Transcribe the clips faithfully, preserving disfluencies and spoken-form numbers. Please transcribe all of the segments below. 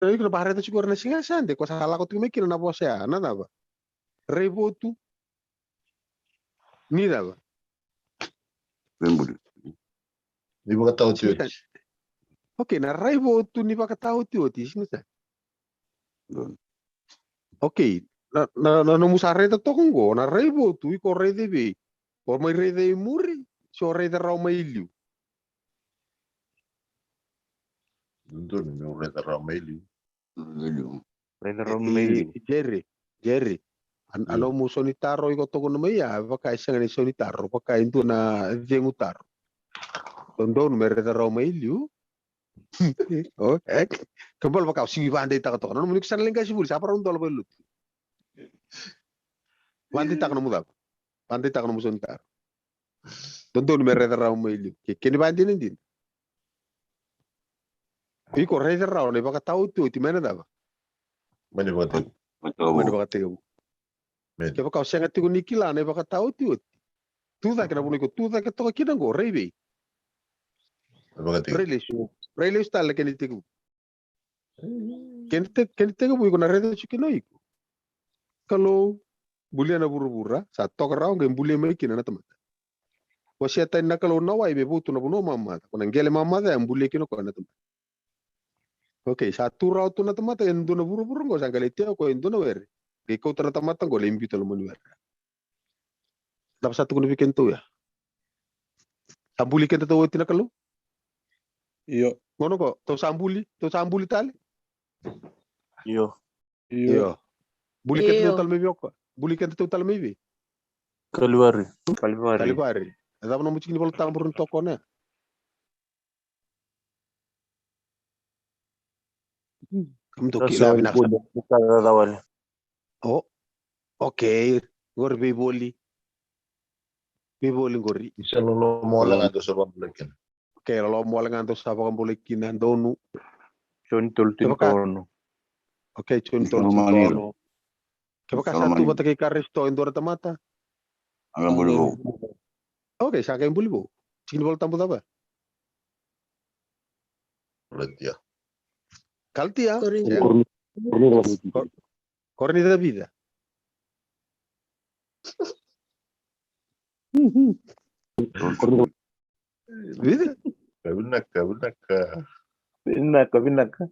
Na iko na vakaraica tiko na siga Sade ko sa lako tiko mai kina na vosa ya na cava? Raivotu ni cava? Ni vakataotioti. Okay, na raivotu ni vakataotioti, siga Sade. Okay, na, na, na nomu sa raica toka oqo, na raivotu iko raica i vei? O mai raica i muri se o raica rawa mai liu? Dodonu meu raica rawa mai liu. Raica rawa mai liu. Jerry, Jerry, a nomu sau ni taro iko tokona mai ya, vaka e sega ni sau ni taro, vaka e dua na cegu taro. Dodonu me raica rawa mai liu. Ke bale vaka o sigi vakadeitaka toka na nomu ni ko sa na lai qasi vuli, sa varau dola vailotu. Vakadeitaka nomu cava? Vakadeitaka nomu sau ni taro. Dodonu me raica rawa mai liu. Ke, ke ni vakadinadina. Iko raica rawa na ivakataotioti mai na cava? Mai na ivakatekivu. Mai na ivakatekivu. Kevaka o sega tiko ni kila na ivakataotioti, tu cake na vanua iko tu cake toka kina oqo, rai vei? Rai lesu. Rai lesu tale na kena itekivu. Kena itekivu iko na raica tiko kina o iko. Kalou, bulia na vuravura, sa toka rawa qai bulia mai kina na tamata. Wasea tani na Kalou na wai me votu na vanua mamaca, ko na qele mamaca ya bulia kina o koya na tamata. Okay, sa tu rawa tu na tamata e dua na vuravura oqo, sa qai lai tei o koya e dua na were. Qai kauta na tamata oqo lai biuta loma ni were. Cava sa tukuna vei kedatou ya? Sa buli kedatou oti na Kalou? Io. Gauna oqo tou sa buli, tou sa buli tale? Io. Io. Buli kedatou tale mai vei o koya? Buli kedatou tale mai vei? Kalivari. Kalivari. Kalivari. E cava nomu tiki ni Volatabu rawa ni tokona ya? Kemudou kila vinaka sara. O, okay. Qori veivoli. Veivoli qori. Sa loloma wale ga dou sa vakabulai kina. Okay, loloma wale ga dou sa vakabulai kina, donu. Joni tolu tinikaono. Okay, Joni tolu tinikaono. Kevaka sa tu vata kei Karisito e dua na tamata. A qai buli vou. Okay, sa qai buli vou. Tiki ni Volatabu cava? Kalatia. Kalatia? Korinica. Korinica vica? Vica? Vinaka, vinaka. Vinaka, vinaka.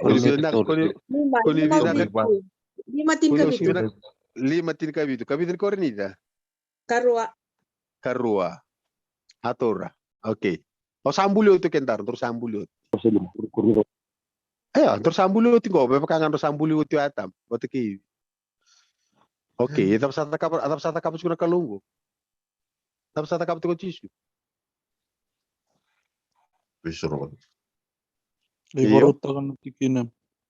Koni vinaka, koni vinaka. Lima tinikavitu. Lima tinikavitu. Ka vica ni Korinica? Karua. Karua. A taura. Okay. O sa buli oti o kedaru, daru sa buli oti. Io, daru sa buli oti qo, me vaka ga daru sa buli oti o Atama vata kei Ivi. Okay, e cava sa cakava, a cava sa cakava tiko na Kalou qo? Cava sa cakava tiko o Jisu? Veisorovaki. Lai varautaka na tikina.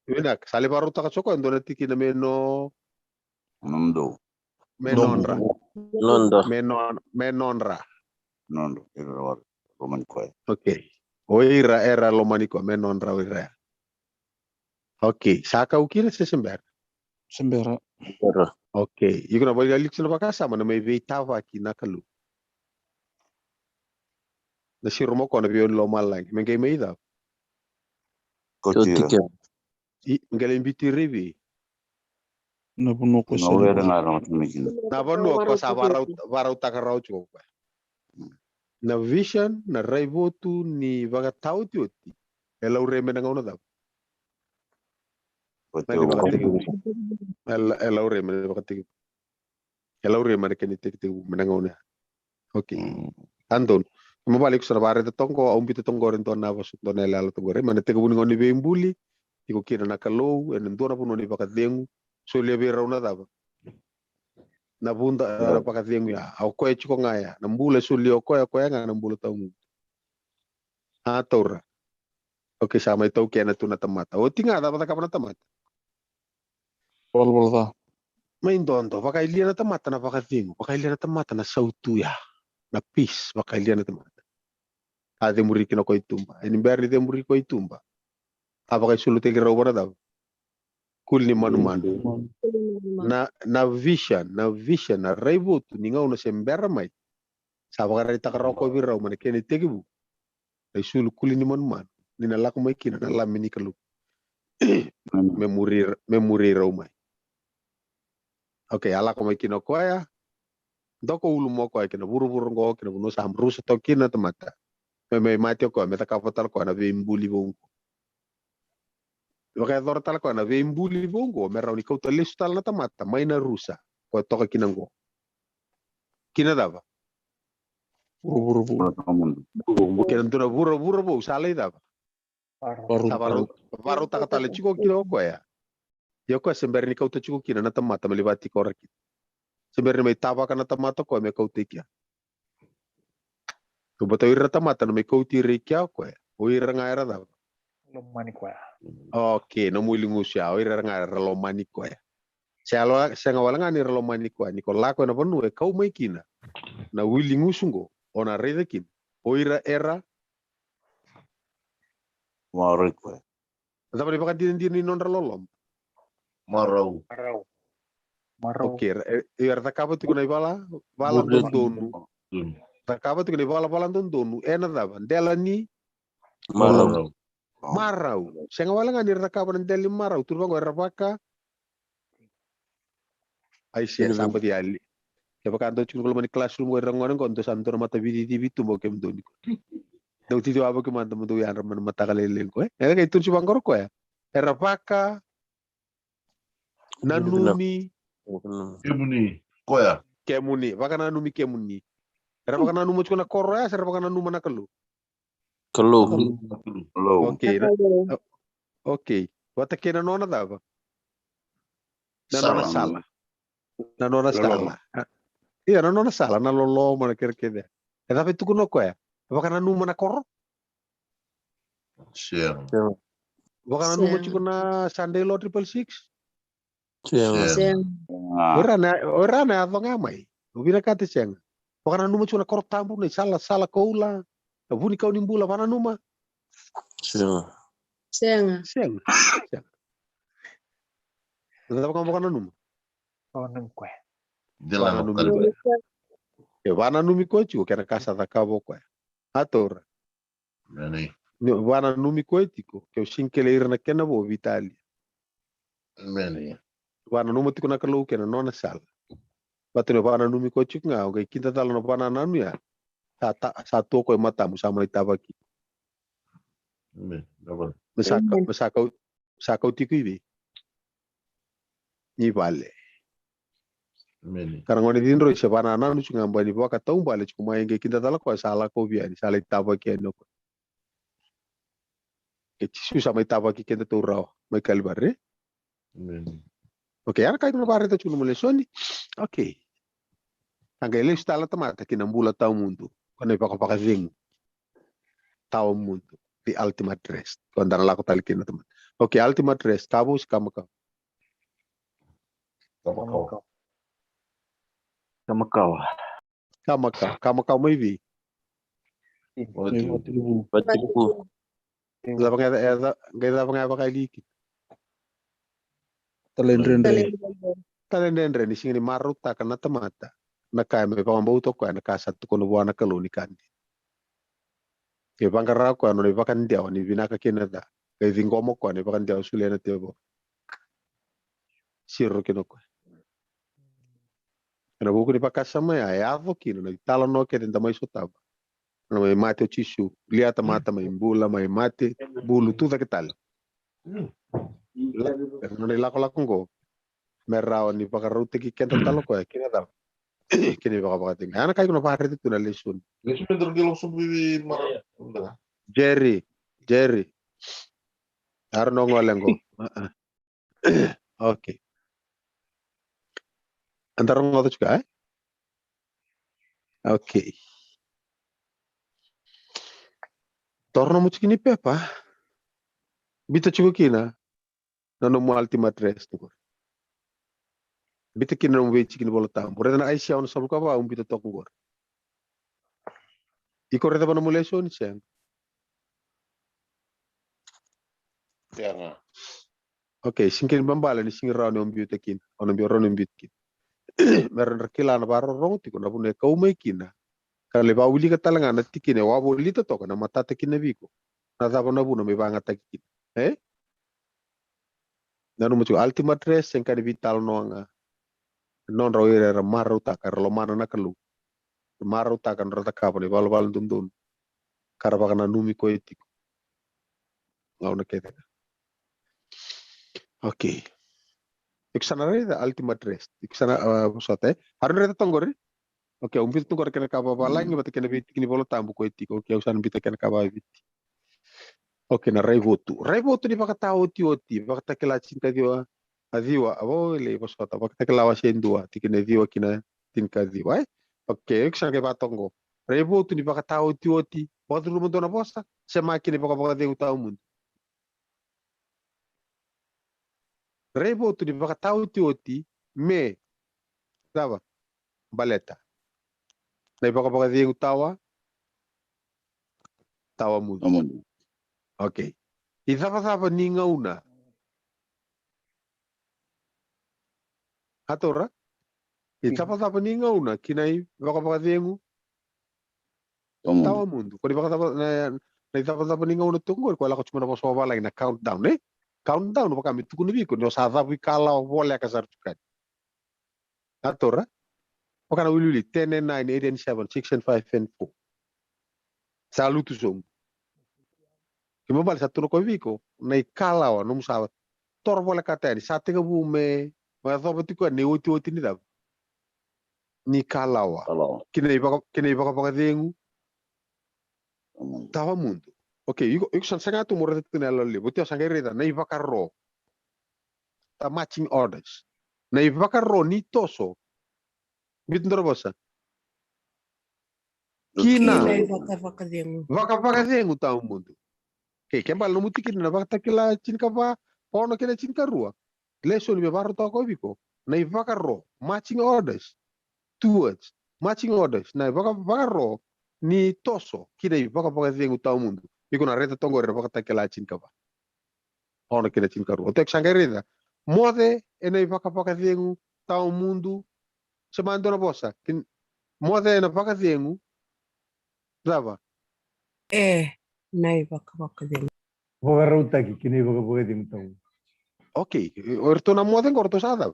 Vinaka, sa lai varautaka tiko e dua na tikina me no. Nomudou. Me nodra. Nodra. Me non, me nodra. Nodra, ira era lomani koya. Okay. O ira era lomani koya, me nodra o ira ya. Okay, sa kau kina se se bera? Se bera. Okay, iko na vakailiki na vakasama na mai veitavaki na Kalou. Na siro mo koya na veiyauni lomalagi me qai mai cava? Kauti ira. I, qai lai biuti ira i vei? Na vanua ko sa na vanua ko sa varau, varautaka rawa tiko o koya. Na vision, na raivotu ni vakataotioti e laurai mai na gauna cava? Na ivakatekivu. E laurai mai na ivakatekivu. E laurai mai na kena itekitekivu mai na gauna ya. Okay. A donu. Kemavale iko sa na vakaraica toka qo, au biuta toka qori e dua na vosa, dua na yalayala toka qori. Mai na tekivu ni gauna ni veibuli, tiko kina na Kalou ena dua na vanua ni vakacegu. Solia vei rau na cava? Na vuda, na vakacegu ya. A o koya tiko ga ya. Na bula e solia o koya, o koya ga na bula tawamudu. A taura. Okay, sa mai taukena tu na tamata. Oti ga, cava cakava na tamata? Valavala ca. Mai dodo, vakayalia na tamata na vakacegu, vakayalia na tamata na sautu ya, na peace, vakayalia na tamata. A cemuri kina ko i tuba, e ni bera ni cemuri ko i tuba. A vakaisulutaki rau vua na cava? Kuli ni manumanu. Na, na vision, na vision, na raivotu ni gauna se bera mai. Sa vakaraitaka rawa ko vei rau mai na kena itekivu. Na isulu kuli ni manumanu ni na lako mai kina na Lami ni Kalou. me muri, me muri rau mai. Okay, a lako mai kina o koya. Doko ulu mo koya kina vuravura qo, kina vanua sa rusa toka kina na tamata. Me, me mate o koya, me cakava tale koya na veibuli vou qo. Vakayacora tale koya na veibuli vou qo me rawa ni kauta lesu tale na tamata mai na rusa koya toka kina qo. Kina cava? Vuravura vou. Kena dua na vuravura vou sa lai cava? Sa varau, varautaka tale tiko kina o koya. Ia o koya se bera ni kauta tiko kina na tamata me lai vakatikora kina. Se bera ni mai tavaka na tamata o koya me kauta i kea. Baleta o ira na tamata na mai kauti ira i kea o koya, o ira ga era cava? Lomani koya. Okay, na nomu wiligusu ya, o ira ga era lomani koya. Se a lo, sega wale ga ni ra lomani koya, ni ko lako ena vanua e kau mai kina na wiligusu qo, o na raica kina o ira era marau koya. Cava na ivakadinadina ni nodra loloma? Marau. Marau. Marau. Okay, era, e, era cakava tiko na ivala, vala dodonu. Cakava tiko na ivalavala dodonu ena cava? Dela ni marau. Marau. Sega wale ga ni ra cakava na dela ni marau, tu vaqo era vaka. Ai se sa baci yali. Kevaka dou tiko na loma ni classroom qo, ira gone qo, dou sa dou na mata vicicivi tu mo kemudou ni ko. Dou titi wavoki mada mo dou yadra mai na mataka lailai qo, e? Era qai tu si vaqoro koya. Era vaka nanumi. Kemuni. Koya. Kemuni. Vakananumi kemuni. Era vakananuma tiko na koro ya, se era vakananuma na Kalou? Kalou. Kalou. Okay. Vata kei na nona cava? Na nona sala. Na nona sala. Ia, na nona sala, na loloma, na kerekere. E cava e tukuna o koya? E vakananuma na koro? Sega. Vakananuma tiko na Sunday Law triple six? Sega. O ira na, o ira na yaco ga mai. O vinakata sega. Vakananuma tiko na koro tabu, na isala, sala koula, na vunikau ni bula, vakananuma? Sega. Sega. Sega. Sega. Na cava ka vakananuma? Vakananumi koya. Vakananumi koya. E vakananumi koya tiko kena ka sa cakava o koya. A taura. Ni vakananumi koya tiko, ke o sega ni kilai ira na kena vo, veitalia. Vakananuma tiko na Kalou kei na nona sala. Vata ni vakananumi koya tiko ga, o qai kidacala na vakanananu ya. Sa ta, sa tu o koya e matamu, sa mai tavaki. Me sa ka, me sa kau, sa kau tiko i vei? Ni vale. Ka ra gone cidroi se vakanananu tiko ga, ba ni vakataubale tiko mai, qai kidacala koya sa lako vei yani, sa lai tavaki yani o koya. E Jisu sa mai tavaki kedatou rawa mai Kalivari. Okay, ya na ka iko na vakaraica tiko na nomu lesoni. Okay. A qai lesu tale na tamata ki na bula tawamudu. Ko na ivakavakacegu tawamudu. The ultimate rest. Ko da na lako tale kina na tamata. Okay, ultimate rest. Ka vou se ka makawa? Ka makawa. Ka makawa. Ka makawa, ka makawa mai vei? Mai vakatekivu. Vakatekivu. Cava ga e, e, qai cava ga e vakaliuci? Talaidredre. Talaidredre ni sega ni marautaka na tamata na ka e mai vakabauta o koya, na ka sa tukuna vua na Kalou ni ka dina. E vaqara o koya na nona ivakadewa ni vinaka kei na ca, qai ciqoma o koya na ivakadewa solia na tevoro. Siro kina o koya. Ena vuku ni vakasama ya e yaco kina na italanoa kece da mai sotava. Na mai mate o Jisu, lia tamata, mai bula, mai mate, bulu, tu cake tale. Ena nona ilakolako oqo me rawa ni vakarautaki keda tale o koya kina cava? Kina ivakavakacegu. Ya na ka iko na vakaraica tu na lesoni. Jerry, Jerry. Aro na gole oqo. Okay. Eda rogoca tiko, e? Okay. Toro nomu tiki ni pepa. Biuta tiko kina na nomu ultimate rest qori. Biuta kina na nomu veitiki ni Vola Tabu. Raica na Aisea ono sagavulu ka va, au biuta toka qori. Iko raica va nomu lesoni, sega? Sega. Okay, sega ni babala ni sega ni rawa ni o biuta kina, o na biu, rawa ni o biuta kina. Me ra, ra kila na vakarorogo tiko na vuna e kau mai kina. Ka lai vakawilika tale ga na tikina e wavolita toka na matata kina vei iko. Na cava na vuna me vagataki kina? E? Nanuma tiko, ultimate rest, sega ni veitalanoa ga. Nodra o ira era marautaka, era lomana na Kalou. Marautaka nodra cakava na ivalavala dodonu. Ka ra vakananumi koya tiko. Gauna kece ga. Okay. Iko sa na raica ultimate rest. Iko sa na, a, vosota, e? Haru ni raica toqori? Okay, au biuta toqori kena ka vavalagi vata kena veitiki ni Vola Tabu koya tiko. Okay, au sa na biuta kena ka vaviti. Okay, na raivotu. Raivotu ni vakataotioti, Vakatakila tinikaciwa, a ciwa, a vo, e lei vosota, Vakatakila wase dua, tikina e ciwa kina tinikaciwa, e? Okay, iko sa qai vatoqo. Raivotu ni vakataotioti, vakacuruma dua na vosa, sema kina ivakavakacegu tawamudu. Raivotu ni vakataotioti, me, cava, baleta na ivakavakacegu tawa, tawamudu. Tawamudu. Okay. Icavacava ni gauna. A taura? Icavacava ni gauna, ki na ivakavakacegu. Tawamudu. Tawamudu. Ko ni vakacava, na, na icavacava ni gauna tu qori, ko lako tiko mai na vosa vavalagi na countdown, e? Countdown, vaka me tukuna vei iko, ni o sa cavu ikalawa voleka sara tu kani. A taura? Vaka na wiliwili, ten and nine, eight and seven, six and five and four. Sa lutu sobu. Kena ibalebale sa tukuna koya vei iko, na ikalawa, nomu sa toro volekata yani, sa tekivu me, me yacova tiko yani, na iotioti ni cava? Ni kalawa. Kalawa. Ki na ivaka, ki na ivakavakacegu. Tawamudu. Tawamudu. Okay, iko, iko sa na saga tu mo raica tu na yaloyalo levu. Oti au sa qai raica, na ivakaro. The marching orders. Na ivakaro ni toso. Biuta dua na vosa. Ki na. Ki na ivakavakacegu. Vakavakacegu tawamudu. Okay, kena ibalebale nomu tikina na Vakatakila tinikava, ono kei na tinikarua. Lesoni me vakarautaka koya vei iko. Na ivakaro, marching orders. Towards, marching orders. Na ivaka, vakaro ni toso, ki na ivakavakacegu tawamudu. Iko na raica toqori na Vakatakila tinikava. Ono kei na tinikarua. Oti au sa qai raica. Moce ena ivakavakacegu tawamudu. Sema dua na vosa. Ki, moce ena vakacegu. Cava? E, na ivakavakacegu. Vakarautaki ki na ivakavakacegu tawamudu. Okay. O iratou na moce qo, o iratou sa cava?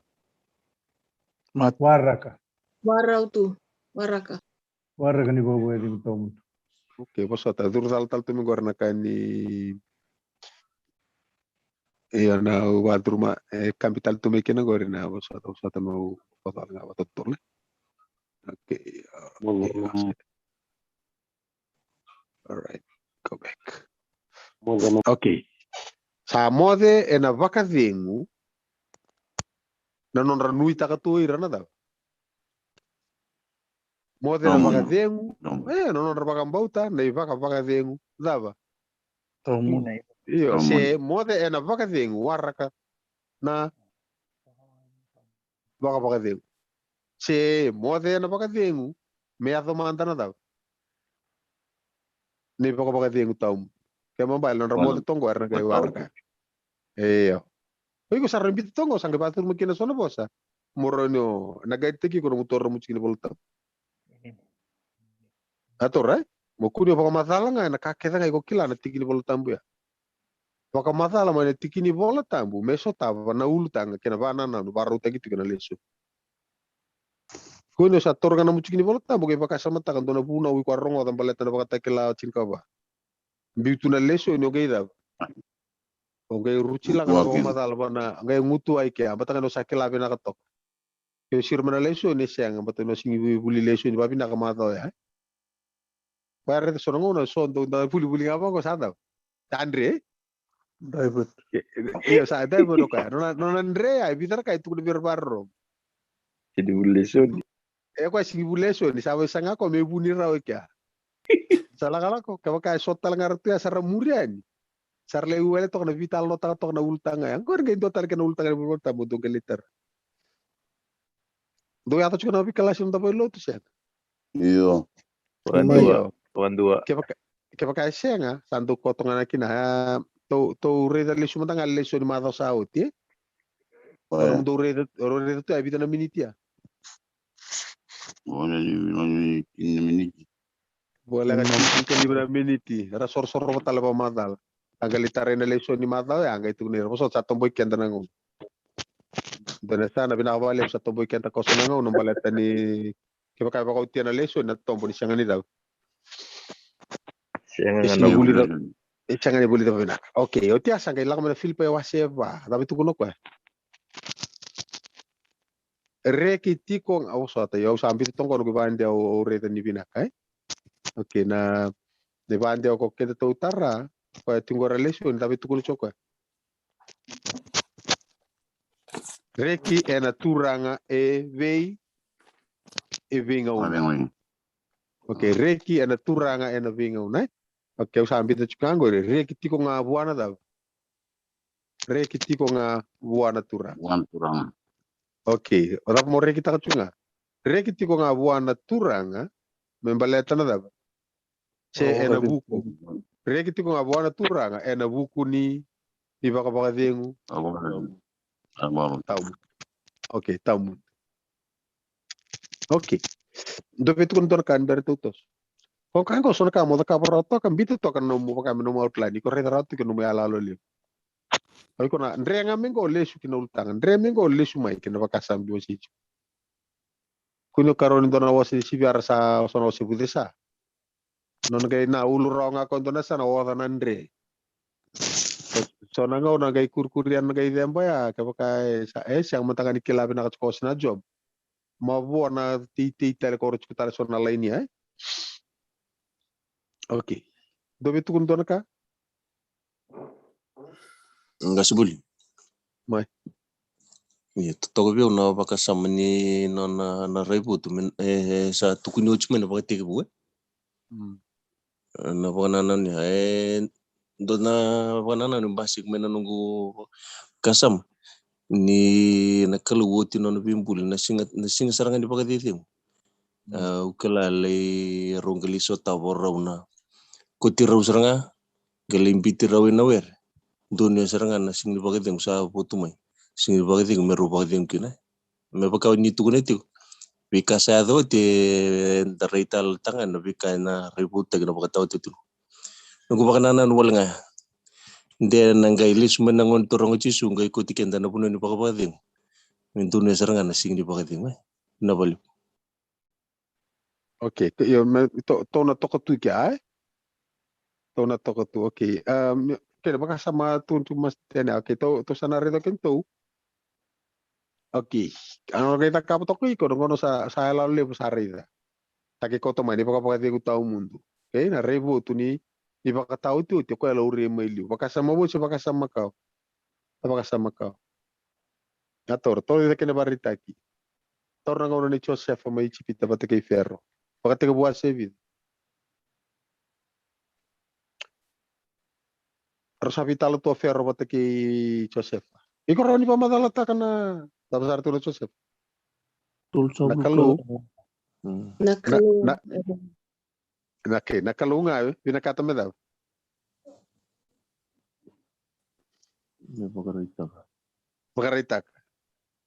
Waraka. Warautu. Waraka. Waraka ni vakavakacegu tawamudu. Okay, vosota. Curu cala tale tu mai qori na ka ni, io, na au vakacuruma, e, kabi tale tu mai kina qori na vosota, vosota meu vakacala ga vakatotolo. Okay, okay. All right, go back. Okay. Sa moce ena vakacegu na nodra nuitaka tu o ira na cava? Moce na vakacegu, e, na nodra vakabauta, na ivakavakacegu cava? Tawamudu. Io, se moce ena vakacegu, waraka na vakavakacegu. Se moce ena vakacegu, me yaco mada na cava? Na ivakavakacegu tawamudu. Kena ibalebale nodra moce toqo era na qai waraka. Io. O iko sa rawa ni biuta toqo, sa qai vakacuruma kina so na vosa. Mo rawa ni o na qai teki iko na mo taura na mo tiki ni Vola Tabu. A taura, e? Mo kua ni o vakamacala ga ena ka kece ga iko kila na tiki ni Vola Tabu ya. Vakamacala mai na tiki ni Vola Tabu me sotava na ulutaga kei na vakanananu vakarautaki tiko ena lesoni. Kua ni o sa taura ga na mo tiki ni Vola Tabu, qai vakasamataka dua na vunau iko a rogoca baleta na Vakatakila tinikava. Biu tu na lesoni o qai cava? O qai rutilaka na vakamacala vana, o qai gutuwa i kea, baleta ga ni o sa kila vinaka toka. Ke o siro mai na lesoni e sega, baleta ni o sigi vuli lesoni vavinaka macawa ya. Koya raica so na gauna so dau da vulivuli ga vaqo sa cava? Sa dre. Divert. Io, sa divert o koya. Nona, nona dre ya e vica na ka e tukuna vei ira vakarorogo. Sigi vuli lesoni. E koya sigi vuli lesoni, sa vaisaga koya me vuni rawa i kea. Sa lakolako, kevaka e so tale ga ra tu ya sa ra muri yani. Sa ra lai wele toka na veitalanoataka toka na ulutaga ya. Qori qai dua tale kena ulutaga ni Vola Tabu dou qai lai tara. Dou yaco tiko na veikalasi na noda vale ni lotu, sega? Io. Vakadua. Io. Vakadua. Kevaka, kevaka e sega, sa dou koto ga na kina. A, tou, tou raica lesu mada ga lesoni macawa sa oti, e? Tou raica, raica tu e vica na miniti ya? Voleka tinikalima na miniti. Era sorosorova tale vakamacala. A qai lai tarai na lesoni macawa ya, a qai tukuna ira, vosota, sa tobo i keda na gauna. Dua na yasana vinaka vakalevu sa tobo i keda ko so na gauna baleta ni kevaka e vakaotia na lesoni na tobo ni sega ni cau. Sega E ga sega na ni vuli vuli. cau. E sega ni vuli cau vinaka. Okay, oti a sa qai lako mai na Filipai wase va. Cava e tukuna o koya? Reki tiko ga, au sota, au sa biuta toka qo noqu ivakadewa au, au raica ni vinaka, e? Okay, na, na ivakadewa ko keda tou tara, koya tiko qo ra lesoni, cava e tukuna tiko o koya? Reki ena Turaga e vei, e veigauna. Okay, reki ena Turaga ena veigauna, e? Okay, au sa biuta tiko ga qori, reki tiko ga vua na cava? Reki tiko ga vua na Turaga. Vua na Turaga. Okay, o cava mo rekitaka tiko ga? Reki tiko ga vua na Turaga, me baleta na cava? Se Oh, ena okay. vuku. Reki tiko ga vua na Turaga, ena vuku ni, ni vakavakacegu. Alo. Alo. Tawamudu. Okay, tawamudu. Okay. Dou via tukuna dua na ka ni bera tou toso. Ko ka qo so na ka mo cakava rawa toka, biuta toka na nomu, vaka me nomu outline, ko raica rawa tu ki nomu yaloyalo levu. O iko na, dre ga me qo lesu ki na ulutaga, dre me qo lesu mai ki na vakasama biu wase tiko. Kua ni karua ni dua na wase ni siviyara sa, so na wase vucesa. Nona qai na ulu rawa ga ko dua na sa na oca na dre. So, so na gauna qai kurikuri ya na qai ceba ya, kevaka e sa, e sega mada ga ni kila vinaka tiko o se na job. Ma vua na teitei tale ko ro tiko tale so na laini ya, e? Okay. Dou via tukuna dua na ka? Qase Buli. Mai. Ia, totoka vei au na vakasama ni nona na raivotu me, e, sa tukuni oti mai na vakatekivu, e? Mm. Na vakanananu ya, e, dua na vakanananu e basika mai na noqu kasama ni na Kalou oti nona veibuli na siga, na siga sara ga ni vakacecegu. Mm. A, au kila lai rau qai lai sotava rau na koti rau sara ga, qai lai biuti rau ina were. Donuya sara ga na siga ni vakacegu sa votu mai. Siga ni vakacegu me rau vakacegu kina. Me vaka ni tukuna tiko, veika sa yaco oti eda raitayalotaka ga na veika ena raivotutaki na vakataotioti. Noqu vakanananu wale ga, de na qai lesu mai na Gone Turaga o Jisu qai kauti keda na vanua ni vakavakacegu. Me donuya sara ga na siga ni vakacegu, e? Na vale. Okay, io, me, tou, tou na toka tu kea, e? Tou na toka tu, okay. Um, okay, na vakasama tu tu mas tene, okay, tou, tou sa na raica kei tou. Okay, a na qai cakava toka iko, na gauna sa, sa yaloyalo levu sa raica. Sa qai kauta mai ni vakavakacegu tawamudu. Okay, na raivotu ni, ni vakataotioti, o koya laurai mai liu. Vakasama vou se vakasama kawa? Na vakasama kawa. Na taura, taura i cake na vakaraitaki. Taura na gauna nei Josefa mai Ijipita vata kei Fero. Vakatekivu wase vica. Rau sa veitalo tu o Fero vata kei Josefa. Iko rawa ni vakamacalataka na cava sara tu na Josefa? Na Kalou. Mm. Na Kalou. Na, na, na, okay, na Kalou ga e vinakata me cava? Me vakaraitaka. Vakaraitaka.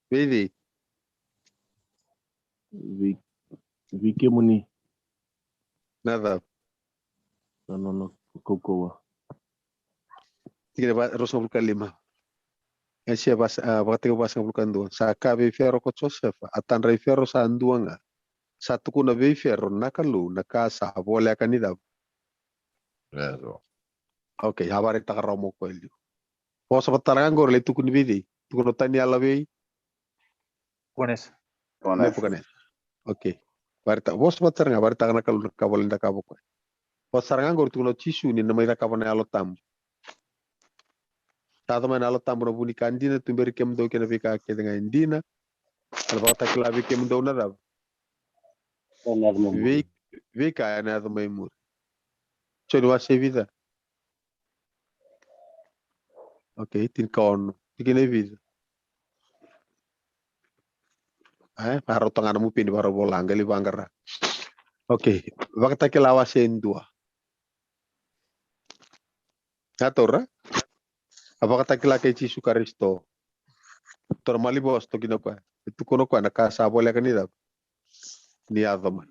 Vei cei? Vei, vei kemuni. Na cava? Na nona kaukauwa. Tikina va, ruasagavulu ka lima. Aisea va, a, vakatekivu vasagavulu ka dua. Sa kaya vei Fero ko Josefa, a tadra i Fero sa dua ga. Sa tukuna vei Fero na Kalou na ka sa voleka ni cava? Fero. Okay, a vakaraitaka rawa mai o koya e liu. Vosa vata tale ga qori lai tukuni vei cei? Tukuna o Taniela vei Nepukanesa. Nepukanesa. Okay. Vakaraitaka, vosa vata sara ga, vakaraitaka na Kalou na ka voleka ni cakava o koya. Vosa sara ga qori tukuna o Jisu ni na mai cakava na Yalo Tabu. Sa yaco mai na Yalo Tabu na vu ni ka dina, tuberi kemudou kei na veika kece ga e dina. Ena vakatakila vei kemudou na cava? Vei, veika ena yaco mai muri. Joni wase vica? Okay, tinikaono. Tikina e vica? E, vakarau tagana mupini, vakarau vola, qai lai vaqara. Okay, Vakatakila wase e dua. A taura? A Vakatakila kei Jisu Karisito. Taura malibu, vosa toka kina o koya. E tukuna o koya na ka sa voleka ni cava? Ni yaco mai.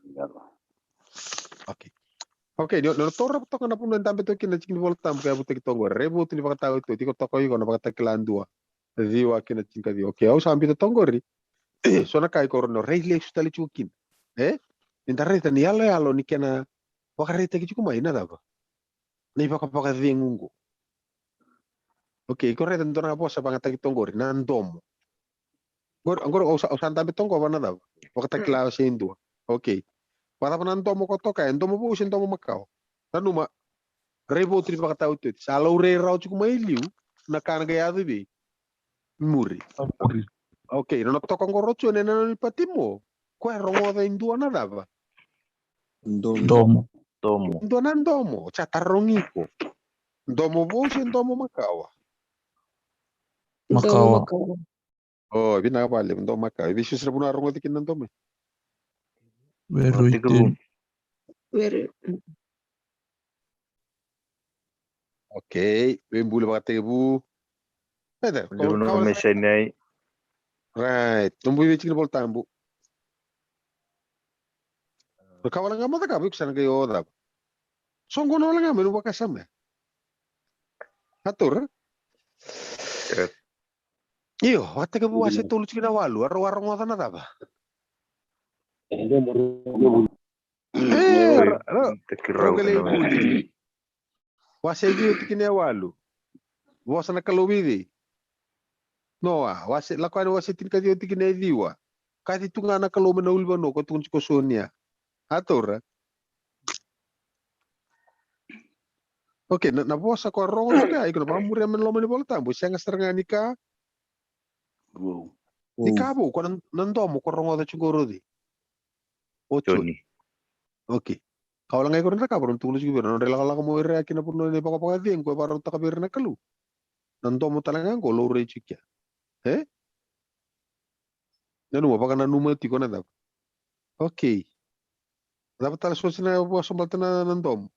Okay. Okay, ni, ni taura toka na vanua e dabe toka kina na tiki ni Vola Tabu ka yavutaki toka qori. Raivotu ni vakataotioti, iko toka iko na Vakatakila dua. ciwa kei na tinikaciwa. Okay, au sa biuta toka qori. So na ka iko rawa ni rai lesu tale tiko kina. E? Ni da raica ni yaloyalo ni kena vakaraitaki tiko mai na cava? Na ivakavakacegu qo. Okay, iko raica dua na vosa vagataki toka qori, na domo. Qori, qori, au sa, au sa dabe toka qo va na cava? Vakatakila se dua. Okay. Vakacava na domo ko toka, e domo vou se domo makawa? Nanuma, raivotu ni vakataotioti. Sa laurai rawa tiko mai liu na ka na qai yaco vei muri. Okay, nona toka qo ro Joni ena nona ipatimo. Koya e rogoca e dua na cava? Domo. Domo. Domo. Dua na domo. Sa tarogi iko. Domo vou se domo makawa? Makawa. Domo makawa. O, vinaka vakalevu, domo makawa. E veisau sara vuna rogoci kina na domo. Very good. Very. Okay, veibuli vakatekivu. Hey there, liu na ka wale me ga. Right, nomu veitikina Vola Tabu. Na ka wale ga mo cakava, iko sa na qai o cava? Soqona wale ga me nomu vakasama. A taura? Io, vakatekivu wase tolu tikina walu, a rau a rogoca na cava? E, ra, ra, rau qai lai vuli. Wase ciwa tikina e walu. Vosa na Kalou vei cei? Noa, wase, Lako Yani wase tinikaciwa tikina e ciwa. Kaci tu ga na Kalou mai na ulunivanua, ko tukuna tiko Sonia. A taura? Okay, na, na vosa ko rogoca tiko ya, iko na vakamuria mai na loma ni Vola Tabu, sega sara ga ni ka. Ni ka vou, ko na, na domo ko rogoca tiko qo ro cei? O Joni. Okay. Ka wale ga iko na cakava, na tukuna tiko vei ira, na nodra ilakolako mo ira ki na vanua ni vakavakacegu ko e vakarautaka vei ira na Kalou. Na domo tale ga qo laurai tiko ya. E? Nanuma, vakananuma tiko na cava? Okay. Cava tale so sa na vosa baleta na, na domo?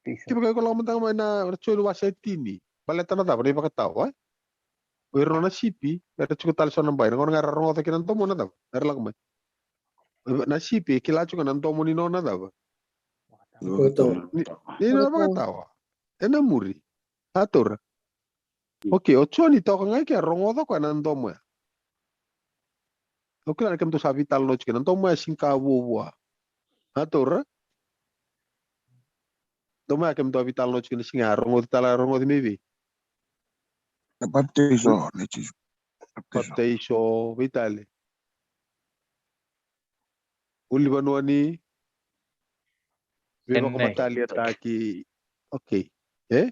Kevaka iko lako mada ga mai na, na Joni wase tini. Baleta na cava? Na ivakatawa, e? O ira nona sipi era tiko tale so na bai. Na gauna ga era rogoca kina na domo na cava? Era lako mai. Na sipi e kila tiko na domo ni nona cava? Ni, ni nona vakatawa. Ena muri. A taura? Okay, o Joni toka ga i ke, a rogoca o koya na domo ya. Au kila ni kemudou sa veitalanoa tiko kina, na domo ya sega ni ka vuavua. A taura? Domo ya kemudou a veitalanoa tiko kina, sega, a rogoci tale, a rogoci mai vei? Na papitaiso nei Jisu. Papitaiso, vei tale? Ulunivanua ni veivakamataliataki. Okay. E?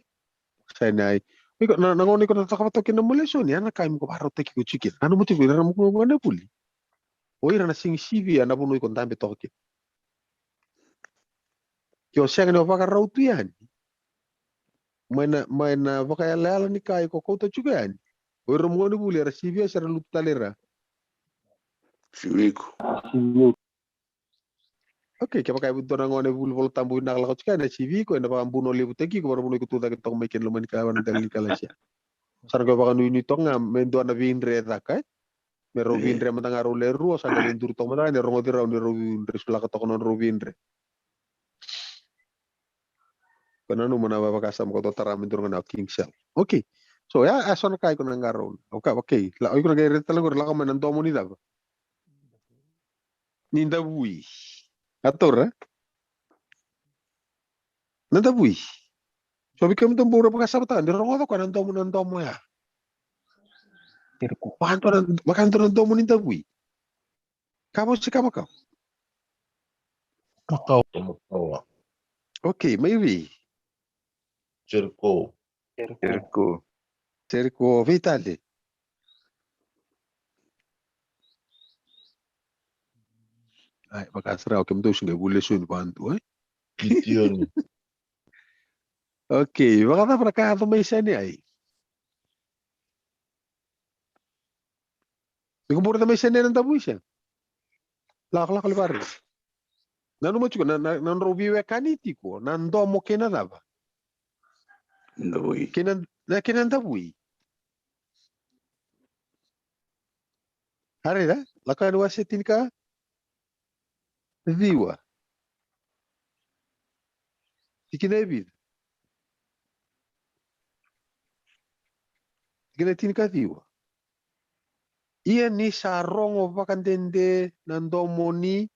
Sinai. Iko, na, na gauna iko na cakava toka kina na lesoni, ya na ka mo vakarautaki iko tiko kina. Nanuma tiko, ira na muku na vuli. O ira na sega ni sivia na vanua iko dabe toka kina. Ke o sega ni o vakarau tu yani mai na, mai na vakayalayala ni ka iko kauta tiko yani, o ira na muku na vuli era sivia se ra lutu tale i ra? Sivi iko. Okay, kevaka e dua na gone vuli Vola Tabu vinaka lako tiko yani, e sivi iko, ena vakabunolevutaki iko, vakavanua iko tu cake toka mai kina loma ni ka, vana dela ni kalasia. Sa na qai vakanuinui toka ga me dua na veidre e caka, e? Me rau veidre mada ga rau le rua, sa qai lai duri toka mada ga ni rogoci rau ni rau veidre, sulaka toka na nodrau veidre. Ko nanuma na vakasama ko dau tara me dua ga na King Cell. Okay. So, ya, ya so na ka iko na qarauna. Okay, okay. La, iko na qai reta tale qori, lako mai na domo ni cava? Ni davui. A taura? Na davui. So vei kemudou bau ra vakasamataka, ni rogoca o koya na domo, na domo ya. Vakadua na, vakadua na domo ni davui. Ka vou se ka makawa? Makawa. Makawa. Okay, mai vei? Jeriko. Jeriko. Jeriko, vei tale? Ai, vakasara, okay, kemudou sega ni vuli lesoni vakadua, e? Kitioni. Okay, vakacava na ka yaco mai Sinai? Iko bau raica mai Sinai na davui se? Lakolako levu. Nanuma tiko na, na, na nodrau veiwekani tiko na domo kei na cava? Davui. Kei na, na, kei na davui. A raica, Lako Yani wase tinika ciwa. Tikina e vica? Kena tinikaciwa. Ia ni sa rogo vakadede na domo ni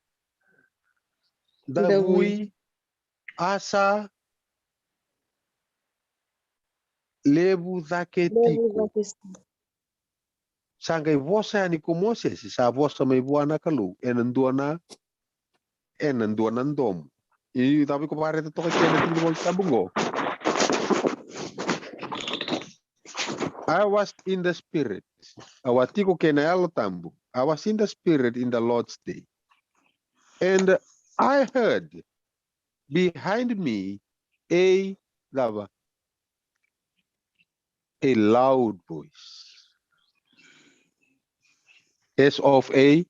davui, a sa levu cake tiko. Sa qai vosa yani ko Mosese, sa vosa mai vua na Kalou ena dua na, ena dua na domo. I cava iko vakareta toka kei na tiki ni Vola Tabu qo? I was in the Spirit. Au a tiko kei na Yalo Tabu. I was in the Spirit in the Lord's day. And I heard behind me a, cava? A loud voice. As of a,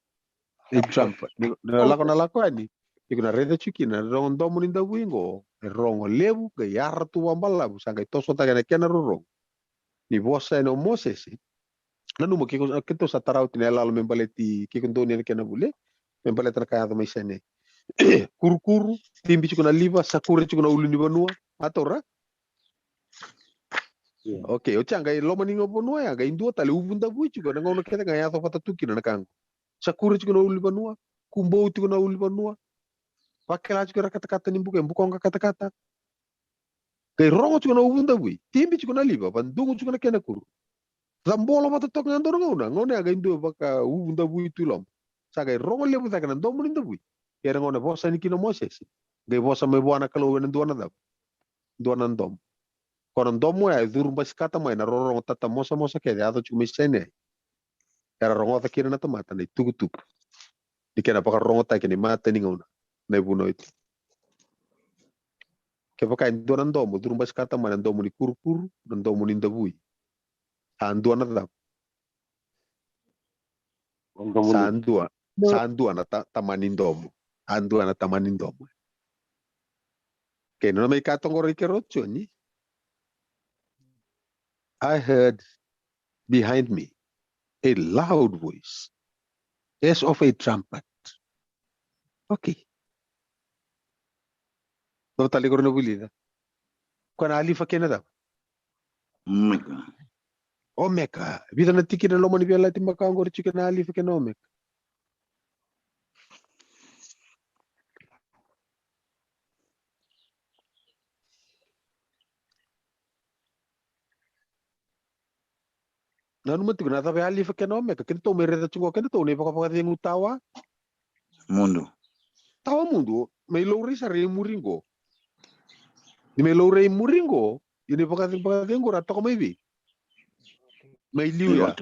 a trumpet. Ni, na lako, na lako yani. Iko na raica tiko kina na rogo domo ni davui qo. E rogo levu, qai yara tu vakabalavu, sa qai tosotaka na kena rorogo. Ni vosa yani o Mosese. Nanuma ke, keitou sa tara oti na yaloyalo me baleti, ke ko donu na kena vuli, me baleta na ka yaco mai Sainai. Kurukuru, tibi tiko na liva, sakure tiko na ulunivanua. A taura? Io. Okay, oti ya qai loma ni vanua ya, qai dua tale uvu davui tiko, na gauna kece ga yaco vata tu kina na ka qo. Sakure tiko na ulunivanua, kubou tiko na ulunivanua. Vakila tiko era katakata ni buka, e bukoqa katakata. Qai rogo tiko na uvu davui, tibi tiko na liva, vadugu tiko na kena kuru. Cabolo vata toka ga dua na gauna, gauna ya qai dua vaka uvu davui tu i loma. Sa qai rogo levu cake na domo ni davui. Ia na gauna vosa yani kina o Mosese, qai vosa mai vua na Kalou ena dua na cava? Dua na domo. Ko na domo ya e curu basikata mai na rorogo tatamosamosa kece yaco tiko mai Sainai. Era rogoca kina na tamata na itukutuku ni kena vakarorogotaki ena imatai ni gauna, na ivunau e tini. Kevaka e dua na domo curu basikata mai na domo ni kurukuru, na domo ni davui, sa dua na cava? Sa dua, sa dua na ta-, tamani domo. A dua na tamani domo. Okay, na nona mai ka toka qori kei rau, Joni. I heard behind me a loud voice as of a trumpet. Okay. Cava tale qori na vulica? Ko na Alifa kei na cava? Omeka. Omeka. Vica na tikina loma ni Veiyalayalati Makawa qori tiko na Alifa kei na Omeka? Nanuma tiko na cava e Alifa kei na Omeka. Kedatou mai raica tiko qo, kedatou na ivakavakacegu tawa mudu. Tawa mudu, mai laurai sara i muri qo. Ni mai laurai i muri qo, ia na ivakavakacegu ra toka mai vei? Mai liu ya.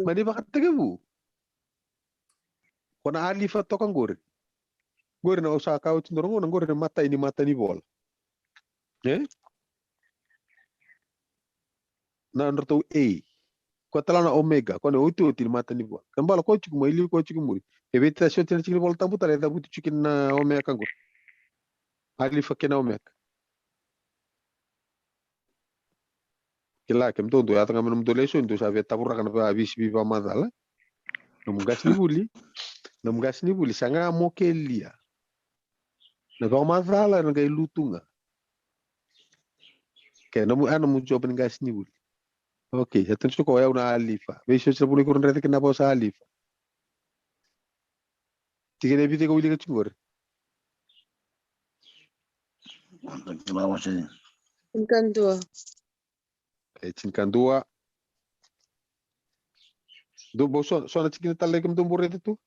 Mai na ivakatekivu. Ko na Alifa toka qori. Qori na au sa kaya oti dua na gauna, qori na imatai ni matanivola. E? Na nodratou A. Ko tale na Omega, ko na iotioti ni matanivola. Kena bala ko tiko mai liu, ko tiko muri. E veitasi oti na tiki ni Vola Tabu tale e cavuti tiko kina na Omega qori. Alifa kei na Omega. Kila, kemudou dou yaco ga mai nomudou lesoni, dou sa via tavuraka na veivisi, veivakamacala. Nomu qasenivuli, nomu qasenivuli, sa ga mo kelia. Na vakamacala ena qai lutu ga. Ke nomu, a nomu job ni qasenivuli. Okay, sa tukuna tiko o yau na Alifa. Veisau sa vuna iko raica kina na vosa Alifa. Tikina e vica iko wilika tiko qori? Tinikadua. E tinikadua. Dou bau so, so na tikina tale kemudou bau raica tu.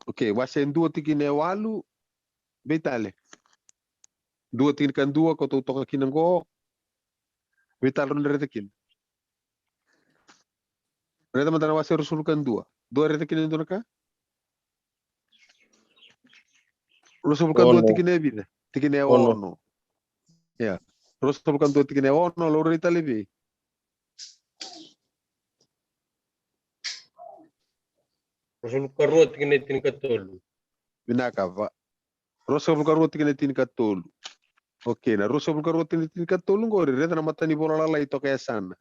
Okay, wase dua tikina e walu. Vei tale. Dua tinikadua ko tou toka kina qo. Vei tale rau na raica kina. Raica mada na wase ruasagavulu ka dua. Dou raica kina e dua na ka? Ruasagavulu ka dua tikina e vica? Tikina e ono. Ia. Ruasagavulu ka dua tikina e ono, laurai tale vei? Ruasagavulu ka rua tikina e tinikatolu. Vinaka va. Ruasagavulu ka rua tikina e tinikatolu. Okay, na ruasagavulu ka rua tikina e tinikatolu qori, raica na matanivola lalai toka e yasana.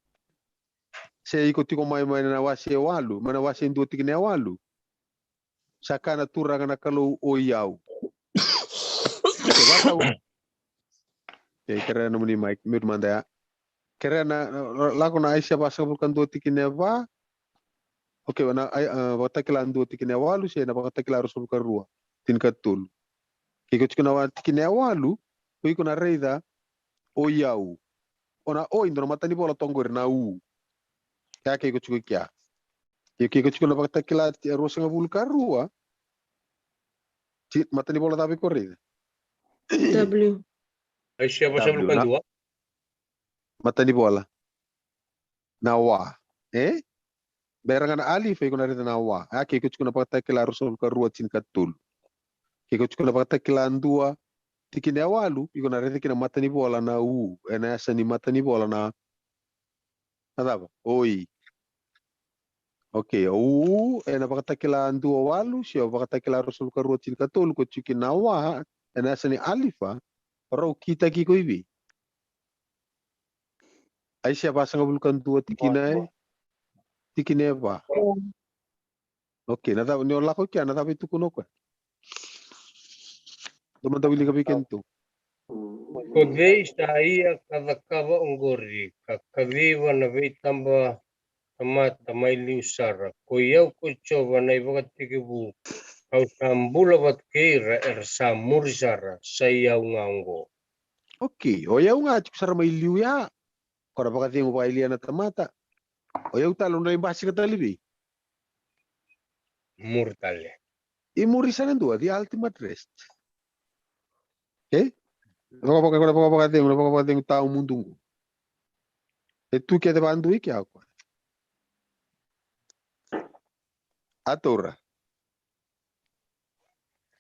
Se iko tiko mai, mai na wase e walu, mai na wase e dua tikina e walu. Sa kaya na Turaga na Kalou, o i au. Ke vakau. Ke kerea nomuni mic, mute mada ya. Kerea na, na, lako na Aisea vasagavulu ka dua tikina e va. Okay, na, ai, a, Vakatakila dua tikina e walu, se na Vakatakila ruasagavulu ka rua tinikatolu. Ke iko tiko na wa-, tikina e walu, o iko na raica, o i au. O na o i dua na matanivola toka qori na u. Ia ke iko tiko i kea. Ia ke iko tiko na Vakatakila ti-, ruasagavulu ka rua, ti-, matanivola cava iko raica? W. Aisea vasagavulu ka dua. Matanivola. Na wa. E? Bera ga na alifa, iko na raica na wa. A, ke iko tiko na Vakatakila ruasagavulu ka rua tinikatolu. Ke iko tiko na Vakatakila dua tikina e walu, iko na raica kina matanivola na u. Ena yasa ni matanivola na, na cava? O i. Okay, o u, ena Vakatakila dua walu, se o Vakatakila ruasagavulu ka rua tinikatolu, ko tiko kina na wa, ena yasa ni alifa, o rau kitaki iko i vei? Aisea vasagavulu ka dua tikina e, tikina e va. Okay, na cava, ni o lako i kea, na cava e tukuna o koya? Dou mada wilika vei keitou. Ko cei sa ia ka cakava oqori, ka kaciva na veitaba tamata mai liu sara? Ko i au ko Jiova na ivakatekivu, kau sa bula vata kei ira era sa muri sara, sa i au ga oqo. Okay, o i au ga tiko sara mai liu ya. Ko na vakacegu vakayalia na tamata. O i au tale o na lai basika tale vei? Muri tale. I muri sa na dua, the ultimate rest. Okay? Vakavaka, ko na vakavakacegu, na vakavakacegu tawamudu qo. E tu kece vakadua i kea o koya. A taura.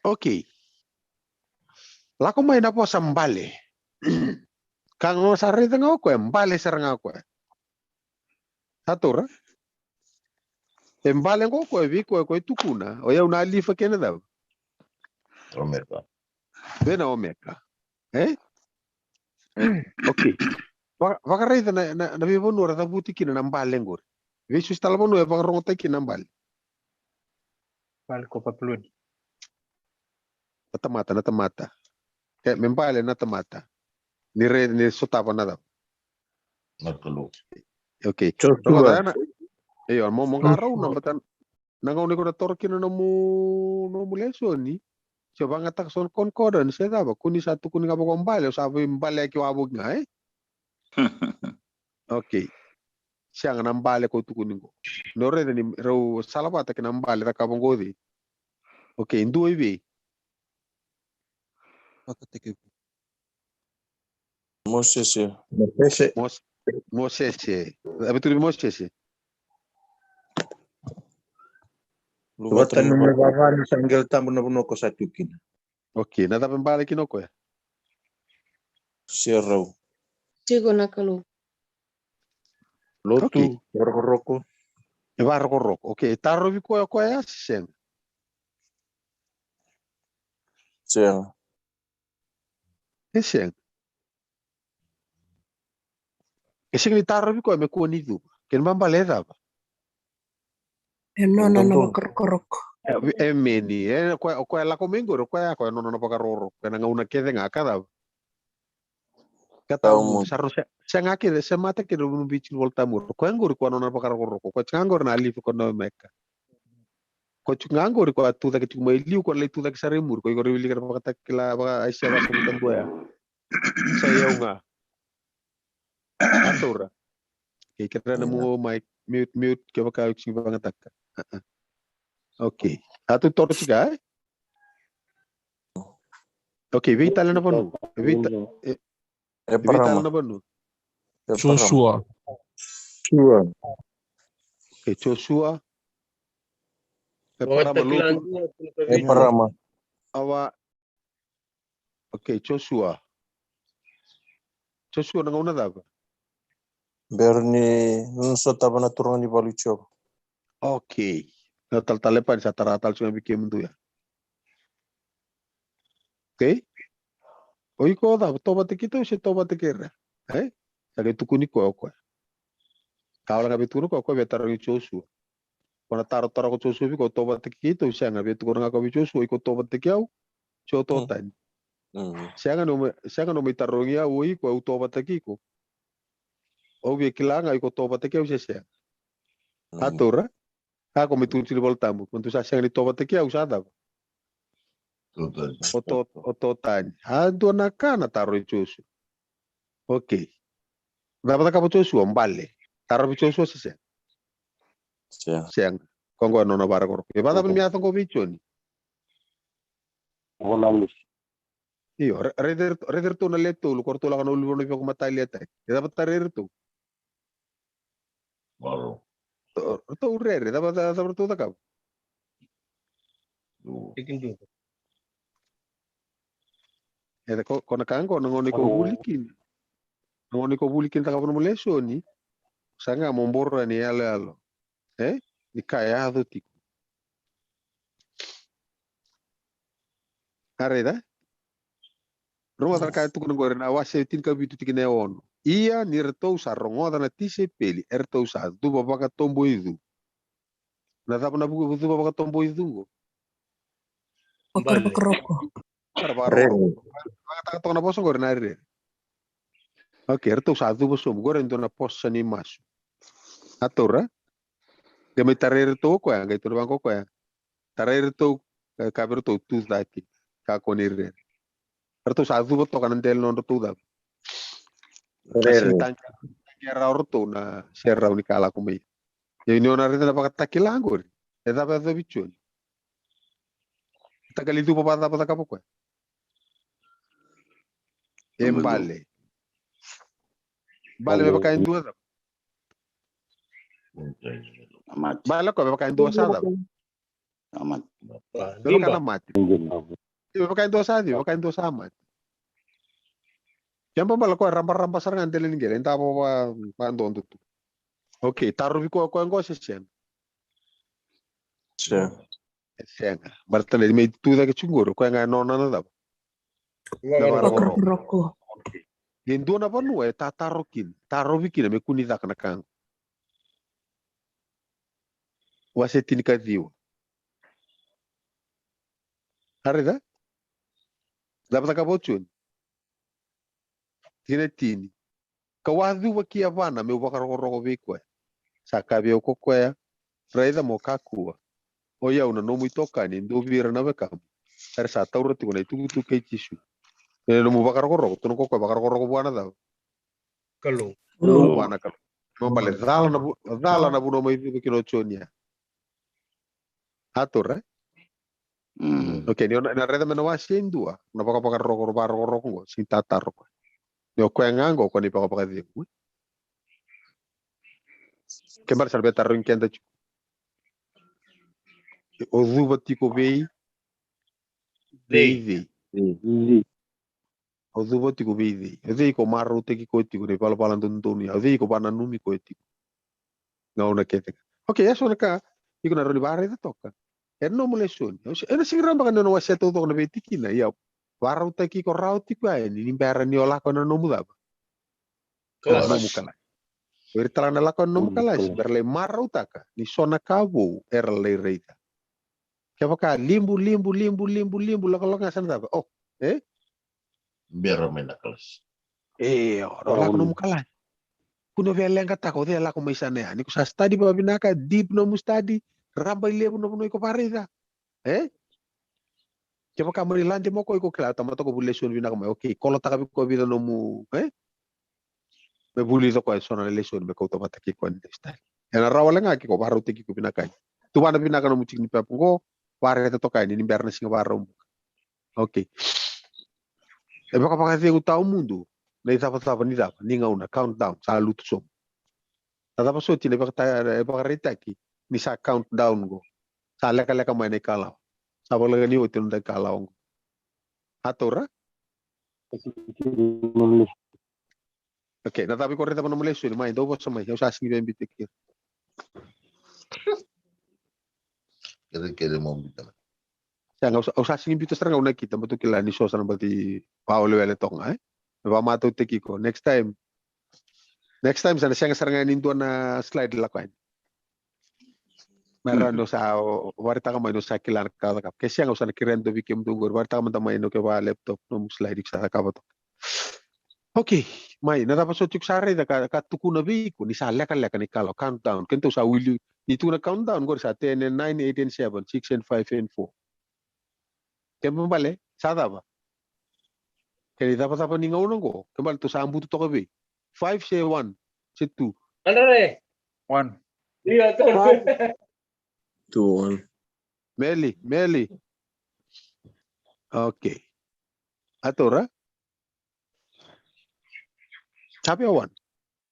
Okay. Lako mai na vosa bale. Ka ga sa raica ga o koya, bale sara ga o koya. Sa taura? E bale qo o koya, vei koya, koya e tukuna. O i au na alifa kei na cava? Omeka. Vei na omeka. E? Okay. Va-, vakaraica na, na, na veivanua ra cavuti kina na bale qori. Veisusu tale vanua e vakarogotaki kina na bale. Bale ko Papiloni. Na tamata, na tamata. E, me bale na tamata. Ni re, ni sotava na cava? Na Kalou. Okay. Joshua. Rogoca na, io, mo, mo qarauna, Joshua. Baleta na gauna iko na toro kina nomu, nomu lesoni, se o vagataka so na concordance se cava, ko ni sa tukuni ga vakabale, o sa veibaleyaki wavoki ga, e? Okay. Sega na bale ko tukuni qo. No raica ni rau salavata kei na bale cakava qo o cei? Okay, dua i vei? Vakatekivu. Mosese. Mosese. Mos-, Mosese. A veituri Mosese. Luvata ni me vava ni sa qele tabu na vanua ko sa tu kina. Okay, na cava e bale kina o koya? Serau. Tiko na Kalou. Lotu, okay. Varokoroko. E varokoroko. Okay, tarovi koya o koya se sega? Sega. E sega. E sega ni tarovi koya me kua ni cuva. Kena ibalebale e cava? E nona na vakarokoroko. E, emeni. E, o koya, o koya lako mai qori, o koya, o koya nona na vakarokoroko. Ena gauna kece ga ka cava? Ka tawamudu. Sa rau se-, sega kece, se mate kece na vanua vei tiko na iVolatabu. O koya qori o koya nona na vakarokoroko. O koya tiko ga qori na Alifa, o koya na Omeka. O koya tiko ga qori o koya a tucake tiko mai liu, o koya na lai tucake sara i muri. O koya iko ra wilika na Vakatakila, vaka Aisea vasagavulu ka dua ya. Sa i au ga. A taura. Okay, kerea na nomu mic, mute, mute, kevaka o sega ni vakayagataka. A, a. Okay. A tu toro tiko, e? Okay, vei tale na vanua? Vei ta-, e, vei tale na vanua? Joshua. Joshua. Okay, Joshua. Eparama, Lotu. Eparama. Awa. Okay, Joshua. Joshua, na gauna cava? Bera ni nona sotava na turaga ni valu i Jiova. Okay. Na talatala Lepani sa tara tale tiko ga vei kemudou ya. Okay? O iko cava, tovata keitou se tovata kei ira? E? Sa qai tukuni koya o koya. Ka wale ga vei tukuna koya, o koya via tarogi Joshua. Ko na taro, taro ko Joshua vei iko, o tovata keitou, sega, via tukuna ga ko vei Joshua, iko tovata kei au, se o tovata tani. Sega ni o mai, sega ni o mai tarogi au, o iko, au tovata kei iko. Au via kila ga iko tovata kei au se sega. A taura. A ko me tutu ni Volatabu. Ko tu sa sega ni tovata kei au sa cava? O to, o to tani. A dua na ka na taro i Josua. Okay. Cava cakava Josua? Bale. Taro i Josua se sega? Sega. Sega. Ko qo e nona varakoroko. E vacava ni me yaco qo vei Joni? Io, raici iratou na le tolu, ko ratou lako na ulunivanua ni veivakamataliataki. E cava tara iratou? Ratou rere, cava ratou cakava? E ko na ka qo na gauna iko vuli kina. Na gauna iko vuli kina cakava nomu lesoni. Sa ga mo boro yani yaloyalo. E? Ni ka e yaco tiko. A raica. Rogoca na ka e tukuna qori na wase tinikavitu tikina e ono. Ia ni ratou sa rogoca na tisaipeli, eratou sa cuva vakatoboicu. Na cava na vuku cuva vakatoboicu qo? Vakarokoroko. Vakarokoroko. Vakataka toka na vosa qori na rere. Okay, eratou sa cuva sobu. Qori e dua na posa ni masu. A taura. Qai mai tarai iratou o koya, qai tukuna vaqo o koya. Tarai iratou, e, kaya vei iratou tu cake, kakua ni rere. Ratou sa cuva toka na dela ni nodratou cava? Rere. Sa sega ni taqe rawa o ratou na serau ni ka lako mai. Ia ni o na raica na vakatakila qori. E cava e yacovi Joni? Takali cuva vakacava cakava o koya? E bale. Bale me vaka e dua cava? Bale o koya me vaka e dua sa cava? A mate. Me vaka na mate. Io, me vaka e dua sa ciu, me vaka e dua sa mate. Keba bale o koya rabaraba sara ga dela ni qele, e davo va, vadodo tu. Okay, tarovi koya o koya qo se sega? Sega. E sega. Baleta na me tu cake tiko qori, o koya ga e nona na cava? Na vakarokoroko. Okay. E dua na vanua e tataro kina, tarovi kina me kua ni caka na ka qo. Wase tinikaciwa. A raica? Cava cakava o Joni? Tikina e tini. Kau a cuva ki yavana meu vakarokoroko vei koya. Sa kaya vei au ko koya, raica mo kakua. O i au na nomu itokani e dua vei ira na wekamu. Era sa taura tiko na itukutuku kei Jisu. E nomu vakarokoroko, tukuna ko koya vakarokoroko vua na cava? Kalou. Vua na Kalou. Kena ibalebale cala na vu-, cala na vanua mai cuva kina o Joni ya. A taura, e? Mm. Okay, ni o na, na raica mai na wase e dua, na vakavakaroko, vakarokoroko qo, sega ni tataro koya. Ni o koya ga qo, ko ni vakavakacegu. Kena ibalebale sa na via tarogi keda tiko. O cuva tiko vei, vei cei? O cuva tiko vei cei? O cei ko marautaki koya tiko na ivalavala dodonu ya? O cei ko vakananumi koya tiko? Gauna kece ga. Okay, e so na ka iko na rawa ni vakaraica toka ena nomu lesoni. Ena sega ni rawa beka ni o na wasea taucoko na veitikina, ia vakarautaki iko rawa tiko yani ni bera ni o lako ena nomu cava? Kalasi. Nomu kalasi. O ira tale ga na lako ena nomu kalasi, bera lai marautaka ni so na ka vou era lai raica. Kevaka libu, libu, libu, libu, libu, lakolako ga sa na cava? O, e? Bera mai na kalasi. E, o lako nomu kalasi. Kua ni o via leqataka o cei e lako mai sana ya. Ni ko sa study vakavinaka, deep nomu study, raba i levu na vanua iko vakaraica. E? Kevaka mani lade mo ko iko kila, tamata ko vuli lesoni vinaka mai. Okay, kolotaka vei ko vica nomu, e? Me vulica koya eso na lesoni me kauta vata kei koya ni study. Ena rawa wale ga ke ko vakarautaki iko vinaka yani. Tuvana vinaka nomu tiki ni pepa qo, vakaraica toka yani ni bera na siga Vakaraubuka. Okay. E vakavakacegu tawamudu na icavacava ni cava, ni gauna, countdown, sa lutu sobu. Na cava soti na ivakata-, ivakaraitaki ni sa countdown qo? Sa lekaleka mai na ikalawa. Sa vakaleka ni oti na noda ikalawa qo. A taura? Okay, na cava iko raica vei nomu lesoni mai, dau vosa mai, au sa sega ni via biuta kina. Kere, kere mo biuta. Sega, au sa, au sa sega ni biuta sara ga, au nakita, baleta au kila ni so sa na baci vakawelewele toka ga, e? Me vakamatautaki iko. Next time. Next time sa na sega sara ga ni dua na slide lako yani. Me rawa ni o sa, o, o vakaraitaka mai ni o sa kila na ka cakava. Ke sega, au sa na kerea e dua vei kemudou qori, vakaraitaka mada mai ena kena laptop, nomu slide iko sa cakava toka. Okay, Mai, na cava so tiko sa raica ka, ka tukuna vei iko ni sa lekaleka ni kalawa, countdown. Keitou sa wili, ni tukuna countdown, qori sa ten and nine, eight and seven, six and five and four. Kena ibalebale, sa cava? Kena icavacava ni gauna qo, kena ibalebale tou sa butu toka vei. Five se one, se two. Andare. One. Ia, One. Two, one. Meli, Meli. Okay. A taura? Sa via one.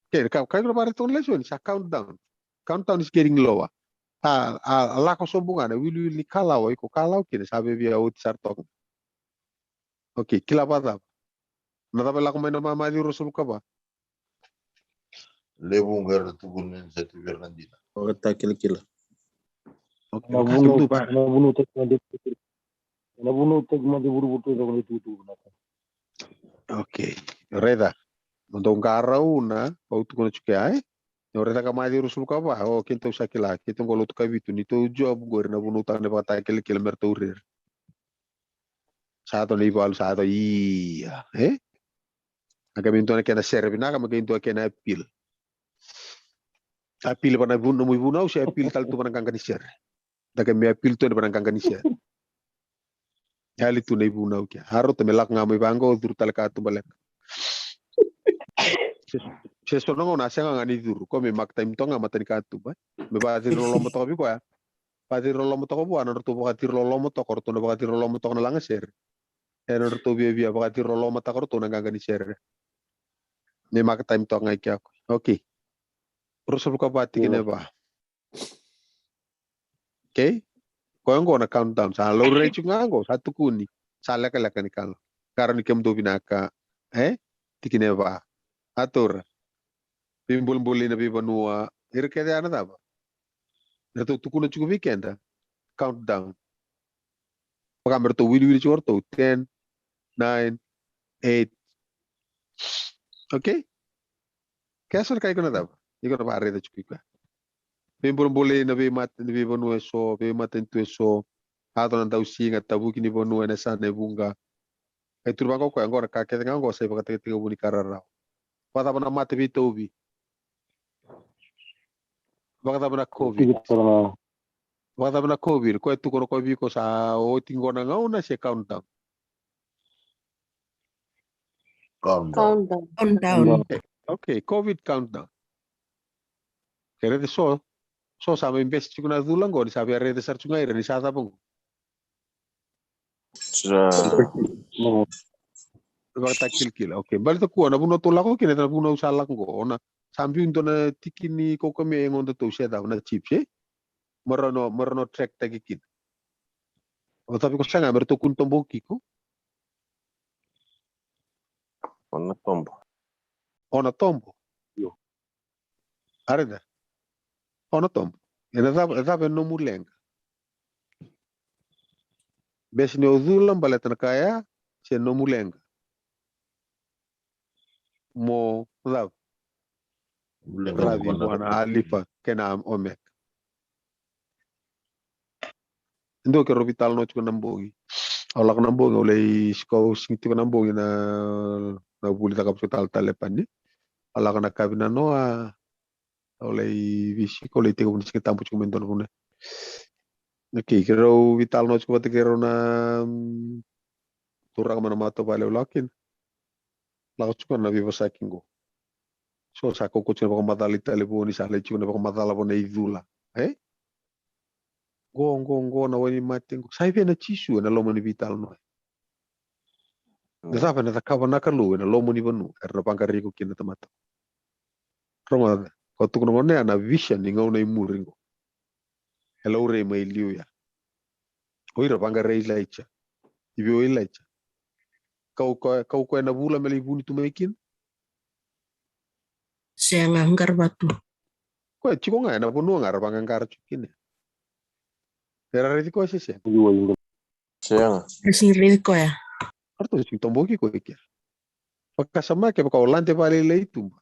Okay, ka, ka iko na vare toka na lesoni, sa countdown. Countdown is getting lower. A, a, a lako sobu ga na wiliwili ni kalawa, iko kalawa kina, sa via via oti sara toka. Okay, kila vakacava? Na cava e lako mai na mamaci ruasagavulu ka va? Levu ga era tukuna ni sa tu vei ira na dina. Vakatakilakila. Okay, Na okay, vunau, so tu va. na vunau taki made, na vunau taki made vuruvutu e dau na tukutuku na ka. Okay, raica. Mo dou qarauna, au tukuna tiko ya, e? Ni o raica ka mamaci ruasagavulu ka va, o keitou sa kila, keitou qo lotu Kavitu, ni tou job qori na vunau taka na ivakatakilakila me ratou rere. Sa yaco na ivalu, sa yaco ia, e? A qai mai dua na kena sere vinaka, me qai dua kena appeal. Appeal vaka na vunau, nomu ivunau, se appeal tale tu vaka na qaqa ni sere. Da qai mai appeal tu yani vaka na qaqa ni sere. Yali tu na ivunau kea. A rauta me lako ga mai vaqo, curu tale ka tubaleka. Se, se so na gauna a sega ga ni curu. Ko me mark time toka ga mata ni katuba. Me vakaciri loloma toka vei koya. Vakaciri loloma toka vua, na nodratou vakaciri loloma toka, o ratou na vakaciri loloma toka na lagasere. E na nodratou viavia vakaciri loloma taka o ratou na qaqa ni sere. Me mark time toka ga i kea ko. Okay. Ruasagavulu ka va tikina e va. Okay? Koya oqo na countdown. Sa laurai tiko ga oqo, sa tukuni. Sa lekaleka ni kalawa. Qarauni kemudou vinaka. E? Tikina e va. A taura. Veibolebole na veivanua. Ira kece ya na cava? Eratou tukuna tiko vei keda. Countdown. Vaka me ratou wiliwili tiko o ratou. Ten, nine, eight. Okay? Kea so na ka iko na cava? Iko na vakaraica tiko iko ya. Veibolebole na veimata, na veivanua e so, veimatanitu e so. A yaco na dausiga, tavuki ni vanua ena yasana e vuqa. E tu vaqo koya, oqo na ka kece ga oqo sa ivakatakitaki vuni ka rarawa. Vakacava na mate veitauvi? Vakacava na COVID? Vakacava na COVID? Koya tukuna koya vei iko sa oti qo na gauna se countdown? Countdown. Countdown. Countdown. Okay, okay, COVID countdown. Ke raica so, so sa mai besi tiko na cula qo, ni sa via raica sara tiko ga ira, ni sa cava qo? Sa vakatakilakila. Okay, baleta kua na vanua tou lako kina, na vanua au sa lako qo, ona sa biu dua na tiki ni kaukamea e godatou se cava na chips, e? Mo rau na, mo rau na track taki kina. O cava iko saga, me ratou kua ni toboki iko? O na tobo. O na tobo. Io. A raica. O na tobo. Ena cava, e cava e nomu leqa? Bese ni o cula baleta na ka ya, se nomu leqa mo cava? Leqa ravi vua na Alifa kei na Omeka. E dua keirau veitalanoa tiko na bogi. Au lako na bogi, au lai siko, au sigi tiko na bogi na, na vuli cakava tiko talatala e Pani. Au lako na kavi na noa, au lai veisiko, au lai tekivu na Siga Tabu tiko mai dua na vanua. Okay, keirau veitalanoa tiko vata keirau na, mm, turaga mai na matavuvale au lako kina. Lako tiko na veivosaki qo. So sa kaukaua tiko na vakamacala i talevoni, sa lai tiko na vakamacala vua na icula. E? Qo, qo, qo na wainimate qo. Sa i vei na Jisu ena loma ni veitalanoa? Na cava ena cakava na Kalou ena loma ni vanua era na vaqarai iko kina na tamata? Rogoca, ko tukuna gona ya na vision ni gauna i muri qo. E laurai mai liu ya. O ira vaqarai Ilaija. I vei o Ilaija? Kau koya, kau koya na vula me lai vuni tu mai kina? Sega, qaravatu. Koya tiko ga ena vanua ga era vaqaqara tiko kina. Era raici koya se sega? Sega. Era sega ni raici koya. Eratou sega ni toboki koya kea. Vakasama kevaka o lade vakalailai i tuba.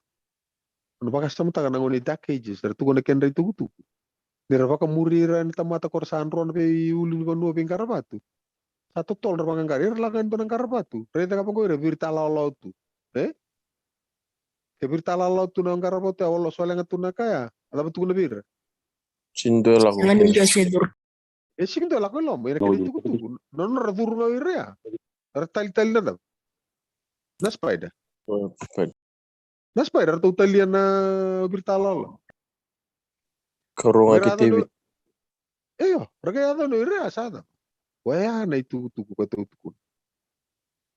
O na vakasamataka na gauna ni Dark Ages, era tukuna na kedra itukutuku. Ni ra vakamuri ira na tamata ko ra sa dro na veiulunivanua veiqaravatu. Sa totolo na vaqaqara, ira lako ga e dua na qaravatu. Raica ga vaqo ira viritalawalawa tu. E? Ke viritalala tu na qarava tu ya, o lo solega tu na ka ya. A cava tukuna vei ira? Sini dua e lako. Sega ni dua se curu. E sini dua e lako i loma, ira kena itukutuku. Na nodra curu ga o ira ya. Era talitali na cava? Na spider. Na spider, ratou talia na viritalala. Karoga ke tevi. Io, ra qai yaco ni ira sa cava? Koya na itukutuku ko tou tukuna.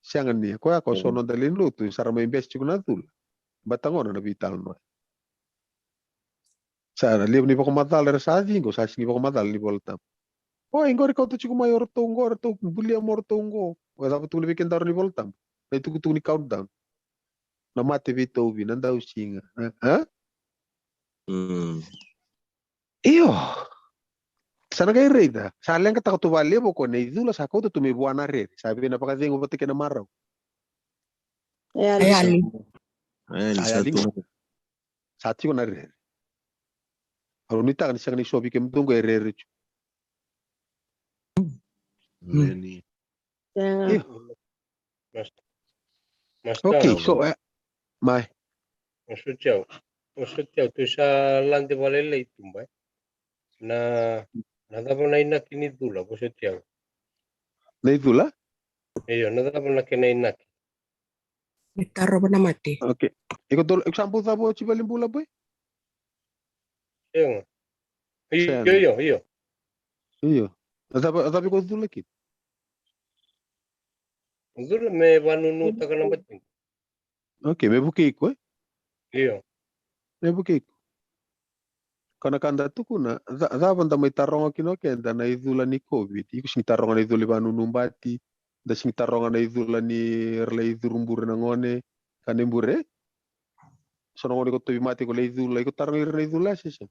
Sega ni koya ko so noda lewe ni lotu sa ra mai bese tiko na cula. Bata gona na veitalanoa. Sa na levu ni vakamacala era sa ciqo, sa sigi vakamacala ni Vola Tabu. Oi, qori kauta tiko mai o ratou qo, ratou bulia mo ratou qo. O cava tukuna vei kedaru ni Vola Tabu? Na itukutuku ni countdown. Na mate veitauvi, na dausiga. A? Mm. Io. Sa na qai raica. Sa leqataka tu vakalevu o koya na icula sa kauta tu mai vua na rere. Sa vei na vakacegu vata kei na marau. E ali. Sa tiko na rere. Au nuitaka ni sega ni sovi kemudou qo e rere tiko. Sega. Io. Okay, so e mai. O soti au. O soti au, tou sa lade vakalailai tu bai. Na na cava na inaki ni cula, o soti au. Na icula? Io, na cava na kena inaki? Me tarova na mate. Okay. Iko dolo, iko sa bau cava oti valenibula boy? Sega. Io, io, io. Io. A cava, a cava iko cula kina? Cula me vanunutaka na batini. Okay, me vukei iko e? Io. Me vukei iko. Ka na ka da tukuna, cava da mai taroga kina o keda na icula ni COVID? Iko sigi taroga na icula ni vanunu bati, da sigi taroga na icula ni ra lai curu bure na gone, ka ni bure. So na gone ko tovi mate ko lai cula, iko taroga ira na icula se se.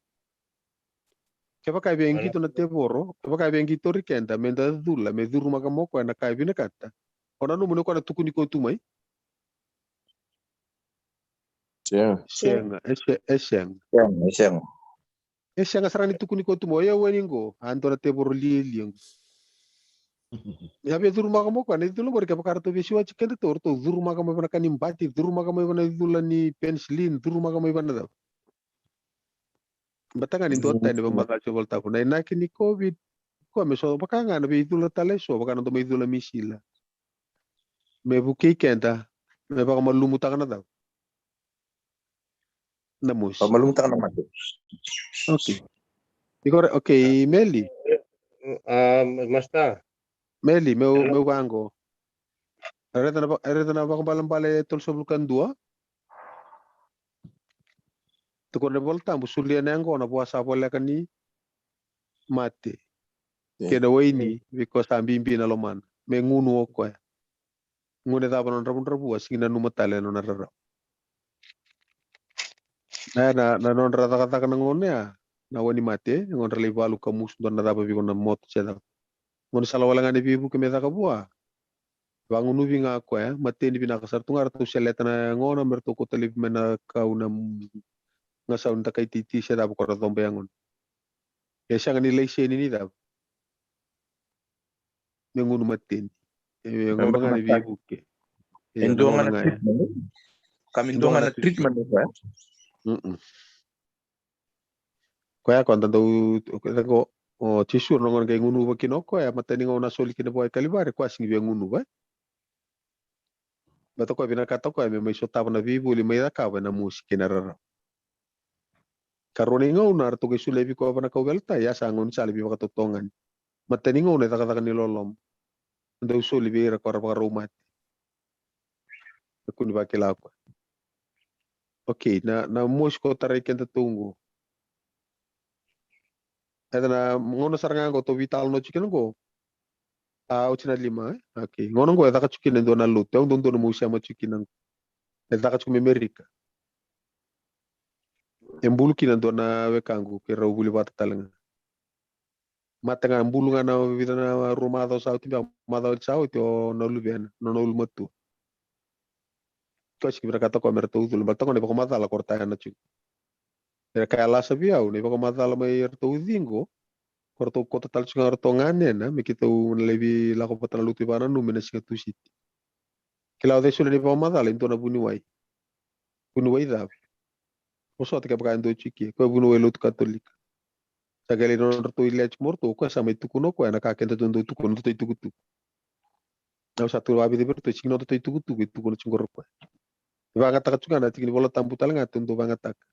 Kevaka e via qito na tevoro, kevaka e via qito ri keda me da cula, me curumaka mo koya na ka e vinakata. O nanuma ni o koya na tukuni ko tu mai? Sega. Sega, e se- e sega. Sega, e sega. E sega sara ni tukuni ko tu mai. O yau e ni qo, a dua na tevoro lialia qo. Ia via curumaka mo koya na icula qori, kevaka ratou via siwati keda tou, ratou curumaka mai vana ka ni bati, curumaka mai vana icula ni penicillin, curumaka mai vana cava. Bata ga ni dua tani vamacala se Vola Tabu na inaki ni COVID. Koya me so vaka ga na veicula tale so vaka na dua mai cula misila. Me vukei keda me vakamalumutaka na cava? Na mosi. Vakamalumutaka na mate. Okay. Iko re, okay, Meli. A, masta. Meli, meu meu vaqo. Reta na reta na vakabalebale e tolusavulu ka dua. Tukuna na Vola Tabu, solia na yaqona vua sa voleka ni mate. Kei na waini vei koya sa bibi na lomana, me gunu o koya. Gunu e cava nona dravudravua, sigi nanuma tale na nona rarawa. Na na nodra cakacaka na gauna ya na wainimate, na gauna ra lai valu ka musu dua na cava vei iko na moto se cava. Gauna sala wale ga ni veivuke me caka vua. Vagunuvi ga koya, mateni vinaka sara tu ga, ratou seleta na yagona me ratou kauta laivi mai na kau na gasau ni dakai titi se cava ko ra coba yagona. E sega ni laiseni ni cava me gunu mateni. E gauna ga ni veivuke. E dua ga na treatment. Ka me dua ga na treatment o koya. Koya ko da dau ko o Jisu na gona qai gunuva kina o koya, matani gauna soli kina vua e Kalivari, koya sigi via gunuva. Bata koya vinakata koya me mai sotava na veivoli mai cakava ena mosi kei na rarawa. Karua ni gauna ratou qai solia vei koya vana kauveilatai, a sa gaunisala veivakatotogani. Matani gauna e cakacaka ni loloma. Dau soli vei ira ko ra vakarau mate. E kua ni vakila koya. Okay, na na mosi ko tarai keda tou qo. Eda na gauna sara ga qo tou veitalanoa tiko kina qo. A oti na lima e? Okay, gauna qo e caka tiko kina e dua na lotu, e au dodonu meu sema tiko kina qo. E caka tiko mai Merika. E bulu kina dua na wekaqu ke rau vuli vata tale ga. Mate ga bulu ga na vica na rua macawa sa oti beka, macawa sa oti o na luvena, nona ulumatua. Koya sigi vinakata koya me ratou cula, baleta gona na ivakamacala ko ra tayana tiko. Era kaya lasa vei au na ivakamacala mai ratou ciqo, ko ratou kauta tale tiko ga ratou ganena me keitou na laivi lako vata na lotu i vakananumi ena siga Tusiti. Kila o cei solia na ivakamacala? E dua na vuniwai. Vuniwai cava? Vosota kevaka e dua tiko e ke, koya vuniwai lotu Katolika. Sa qai lai nodratou ileati mo ratou, o koya sa mai tukuna o koya na ka keda dodou tukuna, nodatou itukutuku. Au sa tukuna vakavica vei ratou, sigi nodatou itukutuku e tukuna tiko qori o koya. E vagataka tiko ga na tiki ni Vola Tabu tale ga tou dau vagataka.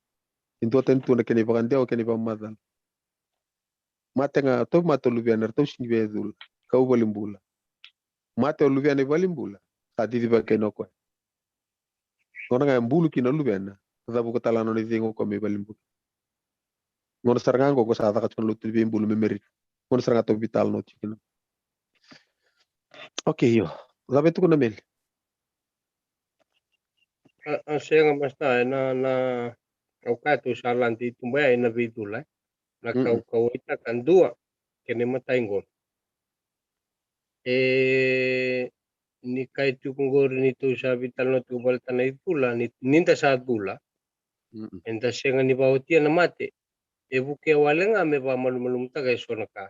E duatani tu na kena ivakadewa, kena ivakamacala. Mate ga, tauvimate o luvena, eratou sigi via cula. Kau valenibula. Mate o luvena i valenibula, sa cicivaki kina o koya. Gauna ga e bulu kina o luvena, cavuka tale ga nona icegu o koya mai valenibula. Gauna sara ga oqo, oqo sa caka tiko na lotu ni veibulu mai Merika. Gauna sara ga tou veitalanoa tiko kina. Okay, io. Cava e tukuna Meli? A, a sega, masta, e na, na, au kaya tou sa lade i tuba ya e na veicula, e. Na Mm-mm. kaukauwaitaka dua, kena imatai qo. E, ni kaya tiko qori ni tou sa veitalanoa tiko baleta na icula, ni, ni da sa cula, Mm-mm. eda sega ni vakaotia na mate. E vukea wale ga me vakamalumalumutaka e so na ka.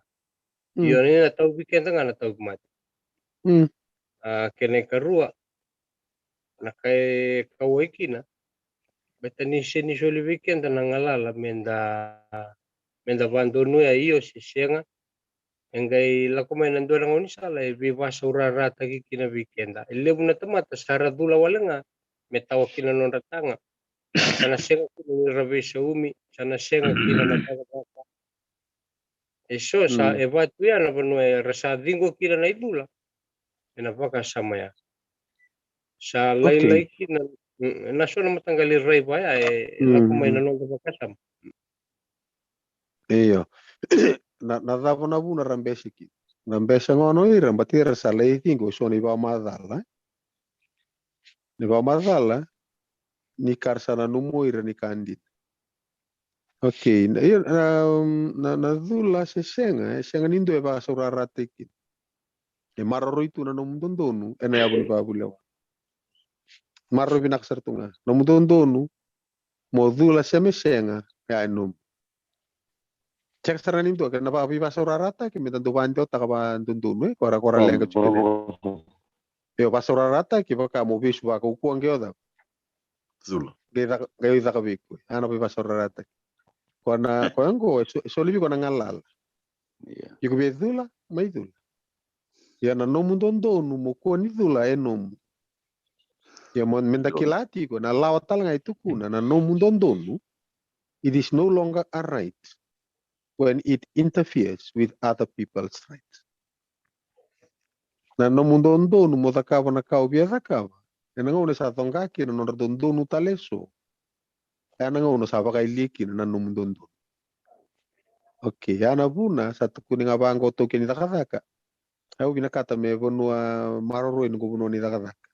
Mm. Io, ni na tauvi keda ga na tauvimate. Mm. A, kena ikarua, na ka e kauwai kina, baleta ni sega ni soli vei keda na galala me da, me da vakadonuya, io se sega. E qai lako mai na dua na gaunisala e veivakasaurarataki kina vei keda. E levu na tamata sa ra cula wale ga me tawa kina na nodra taga. Sa na sega kina ni ra veisaumi, sa na sega kina na cakacaka. E so sa, mm, e va tu ya na vanua era sa ciqo kina na icula e na vakasama ya. Sa, okay, lailai kina, mm, na so na mataqali raiva ya e, mm, lako mai na nodra vakasama. Io. Na, na cava na vuna ra bese kina? Na bese gona o ira, baleta ira sa lai ciqo e so na ivakamacala, e? Na ivakamacala ni ka ra sa nanuma o ira ni ka dina. Okay, na, io, na, na, na cula se sega, e sega ni dua e vakasaurarataki kina. E maroroi tu na nomu dodonu e na yavu ni vakavulewa. Maroroi vinaka sara tu ga. Nomu dodonu mo cula se me sega, ya e nomu. Sega sara ni dua, ke na vaka, veivakasaurarataki me da dau vakadewataka vakadodonu, e, ko ra, ko ra leqa tiko kina. Io, vakasaurarataki vaka mo veisuvaka, o kua qai o cava? Cula. Qai caka, qai caka vei koya. A na veivakasaurarataki. Ko na, ko ya qo, e so, e soli vei iko na galala. Ia. Iko via cula, mai cula. Ia na nomu dodonu mo kua ni cula e nomu. Ia mo, me da kila tiko, na lawa tale ga e tukuna, na nomu dodonu, it is no longer a right when it interferes with other people's rights. Na nomu dodonu mo cakava na ka o via cakava e na gauna e sa coqa kina na nodra dodonu tale e so. E na gauna sa vakayalia kina na nomu dodonu. Okay, ya na vuna sa tukuni ga vaqo taukei ni cakacaka. Au vinakata me vanua maroroi noqu vanua ni cakacaka.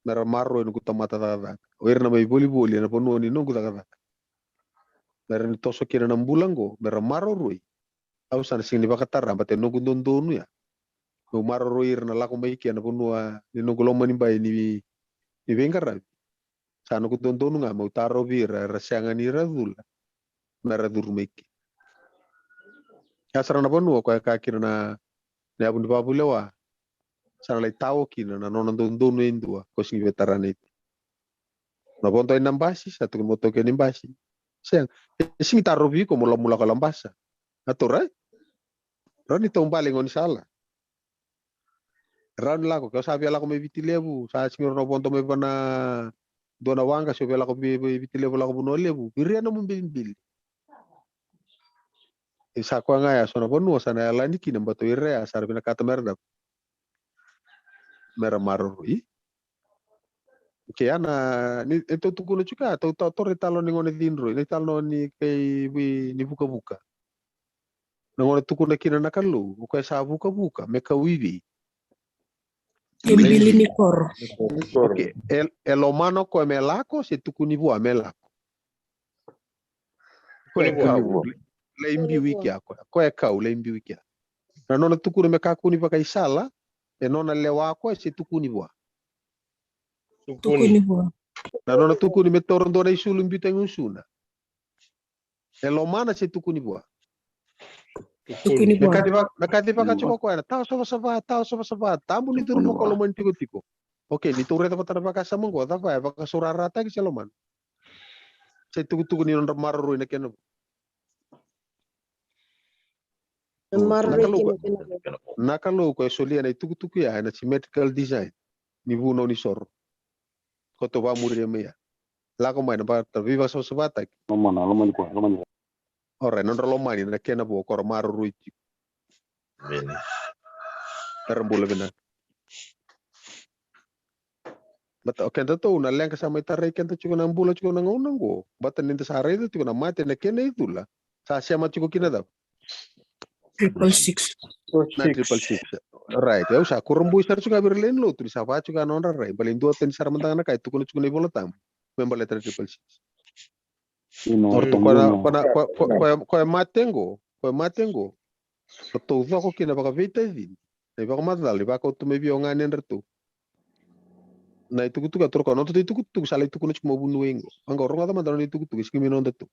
Me ra maroroi noqu tamata cakacaka. O ira na mai volivoli e na vanua ni noqu cakacaka. Me ra ni toso kina na bula qo, me ra maroroi. Au sa na sega ni vakatara, baleta e noqu dodonu ya. Meu maroroi ira na lako mai ke na vanua ni noqu lomanibai ni, ni veiqaravi. Sa noqu dodonu ga meu tarovi ira, era sega ni ra cula, me ra curu mai ke. Ya sara na vanua ko e kaya kina na, na yavu ni vakavulewa, sa na lai tao kina na nona dodonu e dua, ko sega ni via tara na ita. Na vodo i na basi, sa tukuni mo taukei ni basi. Sega, e sega ni tarovi iko mo lako, mo lako Labasa. Na taurai? Rawa ni taubale i gaunisala. Rawa ni lako, ke o sa via lako mai Viti Levu, sa sega ni rawa na vodo mai vana dua na waqa, se o via lako mai, mai Viti Levu lako Vanua Levu. Viria nomu bilibili. E sa koya ga ya so na vanua sa na yalani kina, baleta o ira ya sa ra vinakata me ra cava? Me ra maroroi. Ke ya na, ni, e tou tukuna tiko ya, tou, tou, tou rai talo ni gone cidroi, ni talo ni kai vi, ni vukavuka. Na gone tukuna kina na Kalou, o koya sa vukavuka, me kau i vei? I bili ni koro. Okay, e, e lomana o koya me lako, se tukuni vua me lako? Koya e kau, lai biu i kea, koya, koya e kau, lai biu i kea. Na nona tukuna me kakua ni vakaisala, e nona lewa koya se tukuni vua? Tukuni vua. Na nona tukuni me taura dua na isulu biuta i gusuna, e lomana se tukuni vua? Tukuni vua. Me kacivaka, me kacivaka tiko koya na, tawa savasava, tawa savasava, tabu ni curu vakalougatataki tikotiko. Okay, ni tou raica vata na vakasama qo, cava e vakasaurarataki se lomana? Se itukutuku ni nodra maroroi na kena vo. Na maroroi kina kena vo. Na Kalou ko e solia na itukutuku ya ena symmetrical design ni vunau ni soro. Ko tou vamuria mai ya. Lako mai na bata veivakasavasavataki. Lomana, lomani koya, lomani koya. Orait, nodra lomani na kena vo ko ra maroroi tiko. Era bula vinaka. Bata o kedatou na leqa sa mai tarai keda tiko na bula tiko na gauna oqo. Bata ni da sa raica tiko na mate na kena icula. Sa sema tiko kina cava? Triple six. Na triple six. Right. Au sa kurabui sara tiko ga vei ira lewe ni lotu ni sa vaka tiko ga na nodra rai. Baleta e dua tani sara mada ga na ka e tukuna tiko na iVola Tabu me baleta na triple six. Koya mate qo, koya mate qo, ratou coko kina vakaveitacini na ivakamacala ni vakauta mai vei au ganedratou. Na itukutuku a toro koya, nodratou itukutuku sa lai tukuna tiko mai vuniwai qo. Oqo rogoca mada na nona itukutuku e sega ni mai nodatou.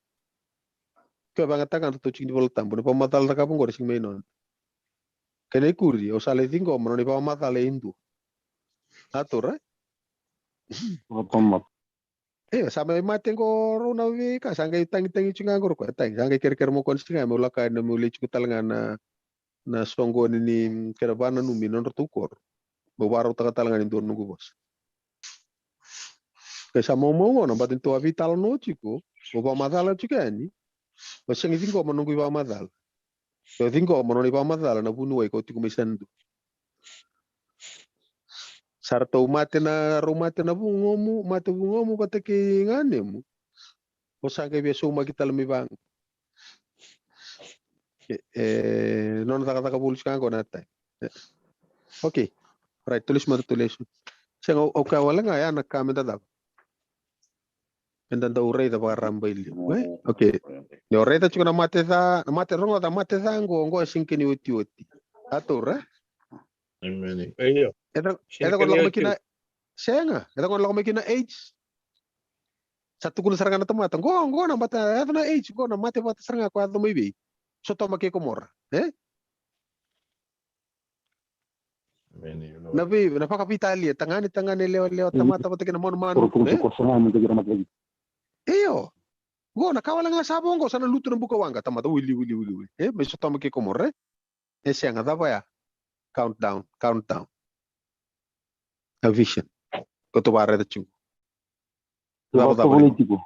Ke o vakayagataka ga na ratou tiki ni Vola Tabu, na ivakamacala cakava oqo e sega ni mai noda. Kena ikuri, au sa lai ciqoma na nona ivakamacala e dua. A taura? E, sa mai mate qo rau na veika, sa qai tagitagi tiko ga qo rau koya, tagi, sa qai kerekere mai koya na siga ya meu lako yani meu lai tiko tale ga na, na soqoni ni kena vakananumi na nodratou koro. Meu vakarautaka tale ga ni dua na noqu vosa. Ke sa maumau gona, bata ni tou a veitalanoa tiko, meu vakamacala tiko yani, meu sega ni ciqoma na noqu ivakamacala. Au ciqoma na nona ivakamacala na vuniwai ko tiko mai Sanadu. Sa ratou mate na, rau mate na vugomu, mate vugomu vata kei ganemu. O sa qai via saumaki tale mai vaqo. E, e, nona cakacaka voli tiko ga qo na time. E. Okay. Right, tou lesu mada, tou lesu. Sega, au kaya wale ga ya na ka meda cava. Eda dau raica vakaraba i liu, e? Okay. Ni o raica tiko na mate ca, na mate, rogoca, mate ca qo, qo e sega ni kena iotioti. A taura? Eda, eda qai lako mai kina, sega, eda qai lako mai kina AIDS. Sa tukuna sara ga na tamata qo, qo na mate, yaco na AIDS, qo na mate vata sara ga ko yaco mai vei Sotoma kei Komora, e? Na vei, na vakaveitalia, tagane, tagane, lewelewa, tamata vata kei na manumanu, e? Io. Qo na ka wale ga sa vo qo, sa na lutu na buka waqa, tamata, wili, wili, wili, wili. E, mai Sotoma kei Komora, e? E sega, cava ya? Countdown, countdown. A vision. Ko tou vakaraica tiko. Cava, cava tiko.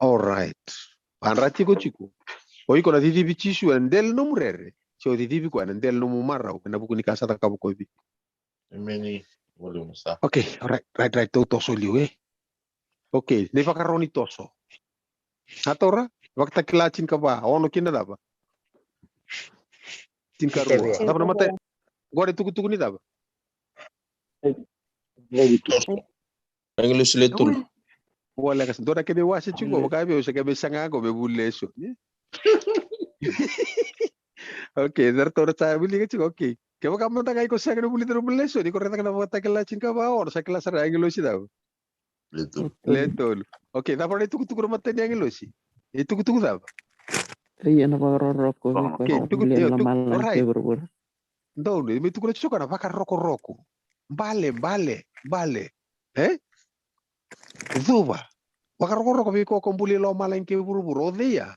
Alright. Vadra tiko tiko. O iko na cicivi Jisu ena dela ni nomu rere, se o cicivi koya ena dela ni nomu marau ena vuku ni ka sa cakava o koya vei iko. Okay, alright, right, right, tou toso liu, e. Okay, na ivakarau ni toso. A taura, Vakatakila tinikava, ono kina cava? Tinikarua. Cava na mata? Qo na itukutuku ni cava? Agilosi le tolu. Ua leqa sa dua na kena iwase tiko qo, vaka vei au sa kena iwase ga qo me vuli lesoni. Okay, na ratou na sa wilika tiko, okay. Kevaka mada ga iko sega ni vulica na vuli lesoni, iko raica ga na Vakatakila tinikava, ono, sa kila sara agilosi cava? Le tolu. Okay, cava na itukutuku na mata ni agilosi? Itukutuku cava? Ia na vakarokoroko vei koya sa bulia na lomalagi kei vuravura. Donu, me tukuna tiko na vakarokoroko. Bale, bale, bale. E? Cuva. Vakarokoroko vei koya ko bulia lomalagi kei vuravura. O cei ya?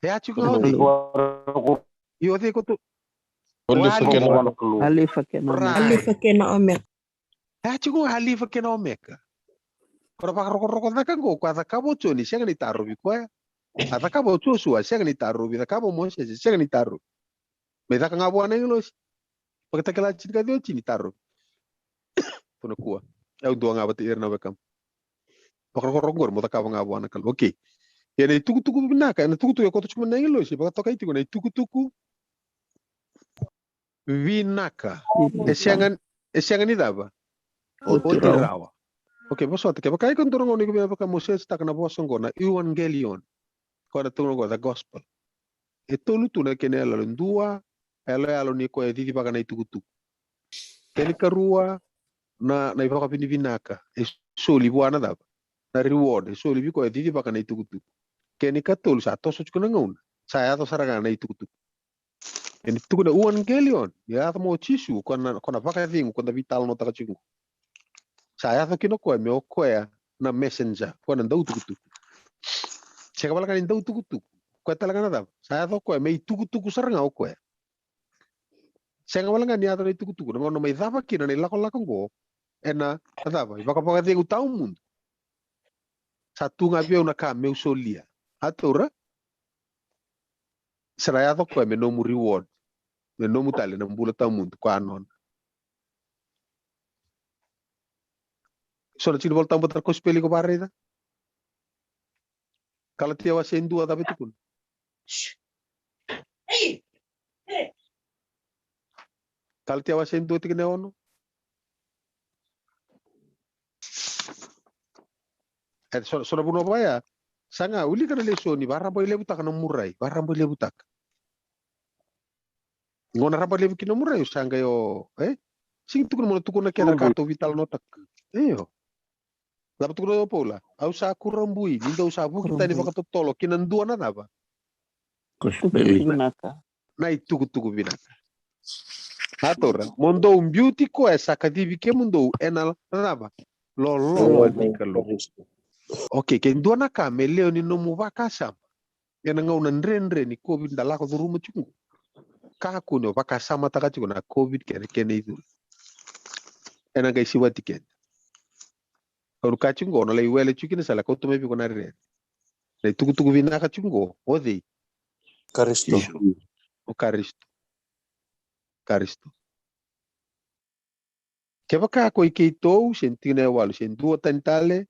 E a tiko ga o cei? Io, o cei ko tu? Alifa kei na Omeka. Alifa kei na Omeka. E a tiko ga Alifa kei na Omeka. Ko na vakarokoroko caka qo, ko a cakava o Joni, sega ni tarovi koya. A cakava o Josua, sega ni tarovi, cakava o Mosese, sega ni tarovi. Me caka ga vua na agilosi. Vakatakila tinikaciwa, tini, tarovi. Tukuna kua. Au dua ga vata ira na wekamu. Vakarokoroko qori mo cakava ga vua na Kalou. Okay. Ia na itukutuku vinaka, na itukutuku e koto tiko mai na agilosi, vakatokai tiko na itukutuku vinaka. E sega, e sega ni cava? Oti rawa. Okay, vosota, kevaka iko dau rogoca iko via vaka mo search taka na vosa oqo na euangelion. Koya na tukuna oqo the gospel. E tolu tu na kena iyaloyalo, dua, yaloyalo ni koya e cicivaka na itukutuku. Kena ikarua, na, na ivakavinavinaka e soli vua na cava? Na reward e soli vei koya e cicivaka na itukutuku. Kena ikatolu, sa toso tiko na gauna, sa yaco sara ga na itukutuku. E ni tukuna euangelion, ni yaco mai o Jisu, ko na, ko na vakacegu ko na veitalanoataka tiko. Sa yaco kina o koya me o koya na messenger, koya na dautukutuku. Sega wale ga ni dautukutuku. Koya tale ga na cava? Sa yaco o koya me itukutuku sara ga o koya. Sega wale ga ni yaco na itukutuku, na gauna mai cava kina na ilakolako oqo, ena, na cava, ivakavakacegu tawamudu. Sa tu ga vei au na ka meu solia. A taura? Sa ra yaco o koya me nomu reward. Me nomu tale na bula tawamudu, koya nona. So na tiki ni Vola Tabu vata na kosipeli iko vakaraica. Kalatia wase e dua, cava e tukuna? Kalatia wase e dua, tikina e ono. E, so, so na vanua vaya. Sa ga wilika na lesoni, vakarabailevutaka na murai, vakarabailevutaka. Gauna rabailevu kina o murai, o sa qai o, e? Sigi tukuna mo na tukuna kece na ka tou veitalanoataka. Io. Cava tukuna o Paula? Au sa kurabui ni dou sa vuki tani vakatotolo ki na dua na cava? Kosipeli. Vinaka. Na itukutuku vinaka. A taura, mo dou biuti koya sa kacivi kemudou ena cava? Loloma ni Kalou. Okay, ke dua na ka me lewe ni nomu vakasama ena gauna dredre ni COVID da lako curuma tiko qo. Kakua ni o vakasamataka tiko na COVID kei na kena icula. Ena qai sivati keda. Au kaya tiko qo, na lai wele tiko kina sa lai kauta mai vei iko na rere. Na itukutuku vinaka tiko qo, o cei? Karisito. O Karisito. Karisito. Kevaka ko i keitou, se tikina e walu, se dua tani tale,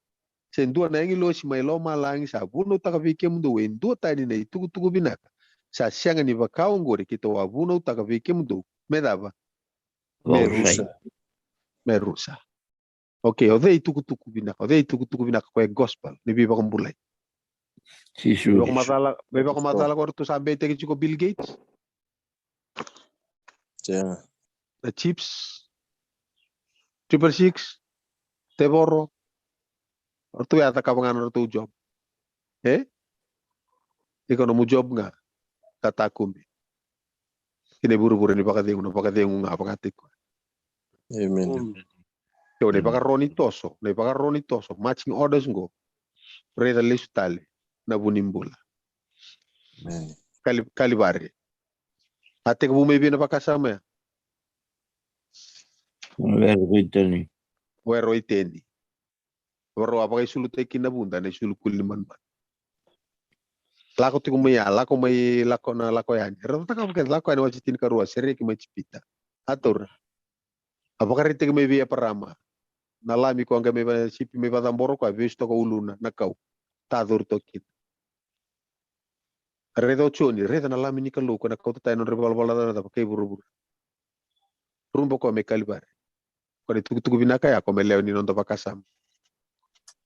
se dua na agilosi mai lomalagi sa vunautaka vei kemudou e dua tani na itukutuku vinaka, sa sega ni vaka oqori keitou a vunautaka vei kemudou, me cava? Me rusa. Me rusa. Okay, o cei itukutuku vinaka? O cei itukutuku vinaka? Koya e gospel ni veivakabulai. Jisu. Veivakamacala, veivakamacala ko ratou sa beitaki tiko Bill Gates. Sega. Na chips, triple six, tevoro. O ratou ya cakava ga na ratou job. E? Iko nomu job ga, tatakumi. Kina i vuravura ni vakacegu, na vakacegu ga vakatiko. Amen. Io, na ivakaro ni toso, na ivakaro ni toso, marching orders qo. Raica lesu tale na vu ni bula. Amen. Kali-, Kalivari. A tekivu mai vei na vakasama ya? Wero i Iteni. Wero i Iteni. Varau a vakaisulutaki kina na vuda, na isulu kuli ni manumanu. Lako tiko mai ya, lako mai, lako na, lako yani. Era cakava kece, lako yani wase tinikarua, sereki mai Ijipita. A taura. A vakaraitaki mai vei Eparama na lami ko a qai mai va-, sipi mai vakacabora o koya, vesu toka uluna na kau. Tacori toka kina. Raica o Joni, raica na lami ni Kalou ko na kauta tani na nodra ivalavala ca na cava? Kai vuravura. Ruba o koya mai Kalivari. Ko na itukutuku vinaka ya, ko me lewe ni noda vakasama.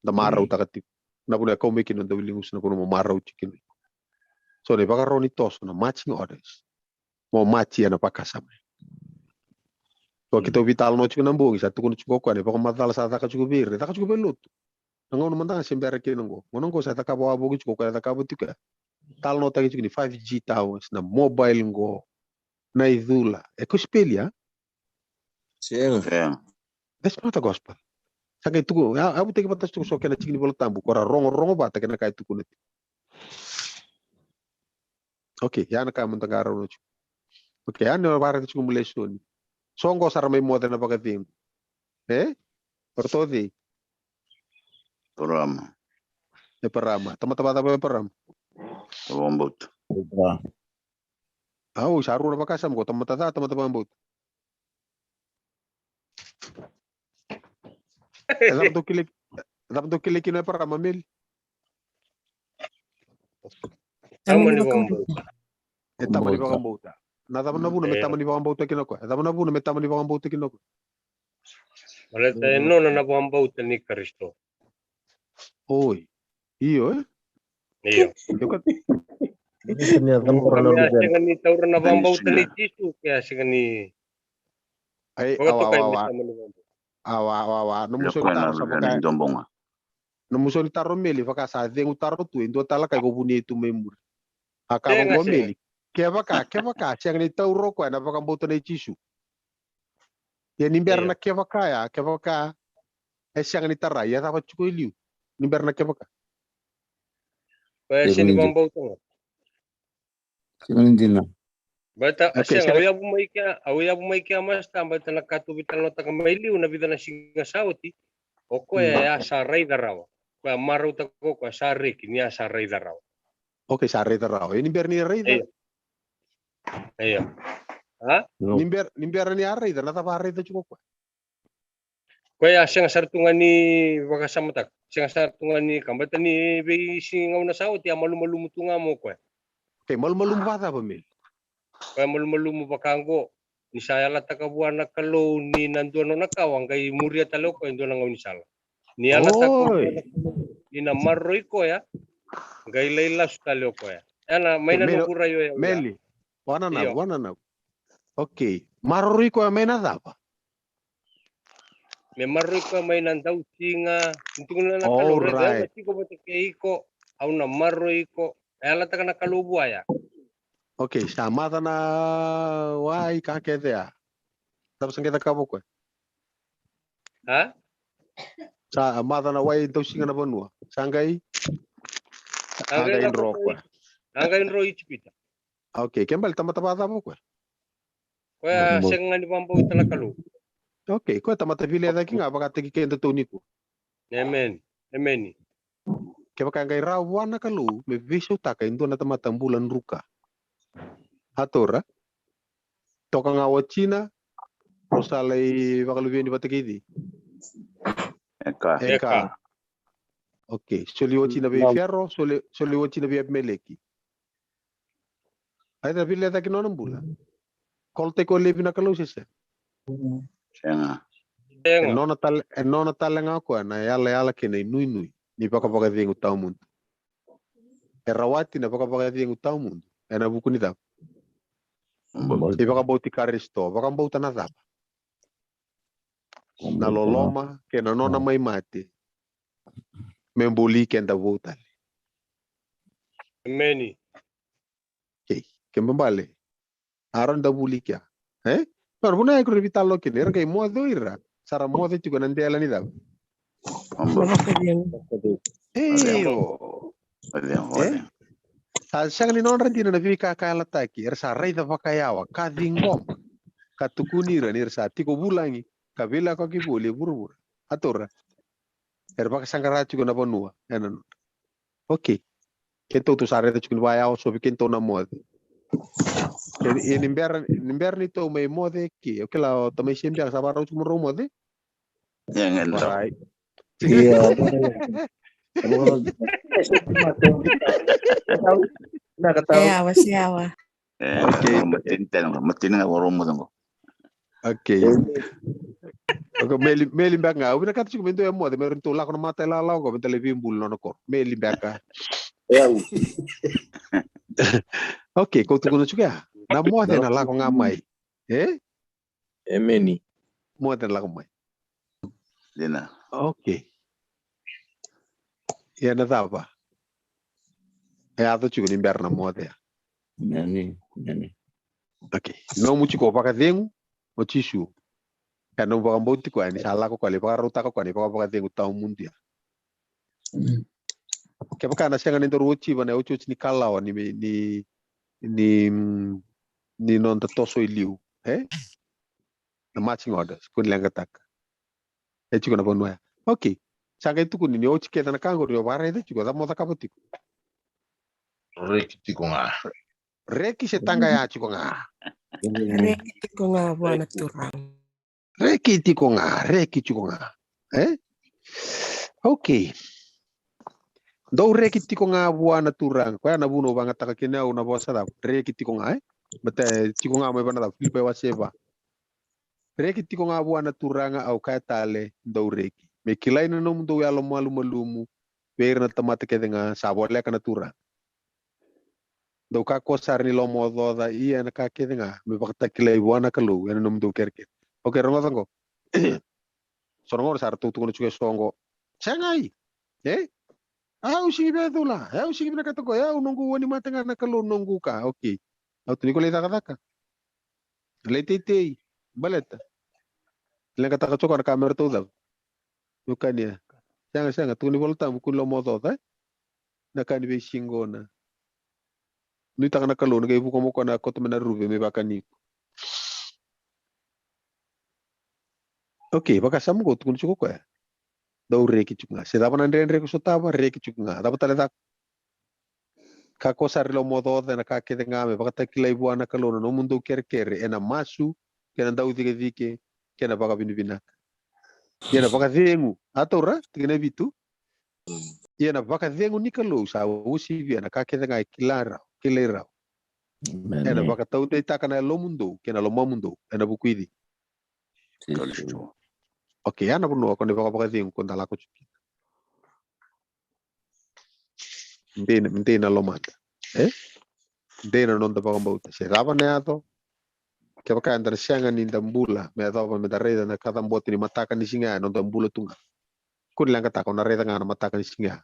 Da marautaka tiko. Na vanua e kau mai kina noda wiligusu, na vanua mo marau tiko kina. So na ivakarau ni toso, na marching orders. Mo machi ena vakasama. Ko keitou veitalanoa tiko na bogi, sa tukuna tiko o koya na ivakamacala sa caka tiko vei ira, caka tiko vei lotu. Na gauna mada ga se bera kina qo. Gauna qo sa cakava wavoki tiko o koya, cakava tiko ya. Talanoataki tiko ni five G towers, na mobile qo, na icula. E kosipeli, a? Sega. Sega. That's not a gospel. Sa qai tuku, a, a vutaki vata tiko so kena tiki ni Vola Tabu, ko ra rogorogo vata kena ka e tukuna tiko. Okay, ya na ka mada ga rau na tiko. Okay, ya na varaka tiko mu lesoni. So qo sa ra mai moce na vakacegu. E? O ratou cei? Eparama. Eparama. Tamata vacava o Eparama? Vakabauta. Au, sa rua na vakasama qo, tamata ca, tamata vakabauta. E cava dou kilai, e cava dou kilai kina o Eparama, Meli? Tama ni vakabauta. E tama ni vakabauta. Na cava na vuna me tama ni vakabauta kina o koya? E cava na vuna me tama ni vakabauta kina o koya? Baleta e nona na vakabauta ni Karisito. Oi. Io, e? Io. Io, ka- Ni a cabora na Ka mea luvena. Sega ni taura na vakabauta ni Jisu, ke a sega ni Ai, awa, vakatokai awa, me awa. Tama ni vakabauta. Awa, awa, awa. Nomu sau ni taro sa vaka. Nomu sau ni taro, Meli, vaka sa cegu taro tu, e dua tale ka iko vunia tu mai muri. A ka vaqo, Meli. Kevaka, kevaka, sega ni taura o koya na vakabauta nei Jisu. Ia ni bera na kevaka ya, kevaka e sega ni tarai, e cava tiko e liu? ni bera na kevaka. Koya e sega ni vakabauta ga. Sega ni dina. Baleta a sega, au yavu mai kea, au yavu mai kea masta, baleta na ka tou veitalanoataka mai liu na vica na siga sa oti. O koya e a sa raica rawa. Koya marautaka o koya sa reki ni a sa raica rawa. Okay, sa raica rawa. Ia ni bera ni raica. Io. A? Ni bera, ni bera ni a raica, na cava a raica tiko o koya? Koya a sega sara tu ga ni vakasamataka. Sega sara tu ga ni ka, baleta ni veisiga gauna sa oti a malumalumu tu ga mo koya. Okay, malumalumu vakacava, Meli? Koya malumalumu vaka oqo, ni sa yalataka vua na Kalou ni na dua nona kawa, qai muria tale o koya e dua na gaunisala. Ni yalataka vua na Kalou ni na maroroi koya, qai lai lasu tale o koya. Ena mai na noqu rai o ya. Meli, wananavu, wananavu. Okay, maroroi koya mai na cava? Me maroroi koya mai na dausiga. Ni tukuna na Kalou, raica, au na tiko vata kei iko, au na maroroi iko. E yalataka na Kalou vua ya. Okay, sa maca na wai, ka kece ya. Cava sa qai cakava o koya? A? Sa maca na wai, dausiga na vanua. Sa qai, a qai dro o koya. A qai dro Ijipita. Okay, ke bale tamata vakacava o koya? Koya sega ga ni vakabauta na Kalou. Okay, koya tamata vilecaki ga vakataki kedatou nikua. Emeni. Emeni. Kevaka e qai rawa vua na Kalou me veisautaka e dua na tamata bula druka, a taura, toka ga watina, o sa lai vakaluveni vata kei cei? Eka. Eka. Okay, soli watina vei Fero, soli, soli watina vei Apimeleki. A ita vilecaki nona bula. Kolotaki koya laivi na Kalou se sega? Sega. E nona tale, e nona tale ga o koya na yalayala kei na inuinui ni vakavakacegu tawamudu. E rawati na vakavakacegu tawamudu ena vuku ni cava? Ni vakabauti Karisito. Vakabauta na cava? Na loloma kei na nona mai mate me buli keda vou tale. Emeni. Okay, ke bale. Aro da vuli kea. E? Nona vuna e kuri vitalo kina, era qai moce o ira. Sa ra moce tiko ena dela ni cava? Io. E? Sa sega ni nodra dina na veika ka yalataki, era sa raica vakayawa, ka ciqoma, ka tukuni ira ni ra sa tiko vulagi, ka veilakoyaki voli e vuravura. A taura. Era vakasaqara tiko na vanua ena nodra. Okay. Keitou tou sa raica tiko ni vakayawa, so vei keitou na moce. Ia ni bera, ni bera ni tou mai moce ke, o kila o tamai se beka sa vakarau tiko mo rau moce. Ia ga e dau. Alright. Ia. Yawa, yawa. E, okay. Matini tena, matini ga voro mo tango. Okay. Okay, Meli, Meli beka ga. Au vinakata tiko me dua e moce, me ratou lako na mata e lala oqo, me da lai veibuli nona koro. Meli beka. Okay, ko tukuna tiko ya. Na moce na lako ga mai. E? Emeni. Moce na lako mai. Dina. Okay. Ia na cava? E yaco tiko ni bera na moce ya. Emeni. Emeni. Okay. Nomu tiko vakacegu o Jisu. E nomu vakabauti koya ni sa lako koya lai vakarautaka koya na ivakavakacegu tawamudu ya. Kevaka na sega ni daru otiva na iotioti ni kalawa ni, ni, ni, ni noda toso i liu, e? Na marching orders, ko ni leqataka. E tiko na vanua ya. Okay. Sa qai tukuni ni oti kece na ka qori, o vakaraica tiko, cava mo cakava tiko? Reki tiko ga. Reki se taqa ya tiko ga. Reki tiko ga vua na Turaga. Reki tiko ga, reki tiko ga. E? Okay. Dou reki tiko ga vua na Turaga. Koya na vuna au vagataka kina au na vosa cava. Reki tiko ga, e? Baleta tiko ga mai vana cava, Filipai wase va. Reki tiko ga vua na Turaga, au kaya tale, dou reki. Me kilai na nomudou yalo malumalumu vei ira na tamata kece ga, sa voleka na Turaga. Dou kakua sara ni lomaocaoca, ia ena ka kece ga me vakatakilai vua na Kalou ena nomudou kerekere. Okay, rogoca oqo. So na gauna sa ratou tukuna tiko e so oqo, segai. E? Au sigi via cula, au sigi vinakata oqo, au noqu wani mate ga na Kalou noqu ka. Okay. Au tu ni ko lai cakacaka. Lai teitei. Baleta. Leqataka tiko na ka me ratou cava. Meu kania. Sega, sega, tukuni Vola Tabu, kua ni lomaocaoca, e? Na ka ni veisiga qo na. Nuitaka na Kalou, na qai vuka mo koya na koto mai na ruve, me vakani iko. Okay, vakasama qo, tukuni tiko o koya. Dau reki tiko ga. Se cava na dredre ko sotava, reki tiko ga. Cava tale caka? Ka ko sa rui lomaocaoca ena ka kece ga me vakatakilai vua na Kalou na nomudou kerekere ena masu, kei na daucikecike, kei na vakavinavinaka. Ia na vakacegu, a taura, tikina e vitu. Ia na vakacegu ni Kalou sa uasivia na ka kece ga e kila rawa, kilai rawa. Ena vakataudeitaka na yalomudou, kei na lomamudou, ena vuku i cei? Okay, ya na vanua ko na vakavakacegu ko da lako tiko kina. Dei na, dei na lomada. E? Dei na noda vakabauta. Se cava na yaco, kevaka eda na sega ni da bula me yacova me da raica na kacabote ni mataka ni siga ya, noda bula tu ga. Kua ni leqataka, o na raica ga na mataka ni siga ya.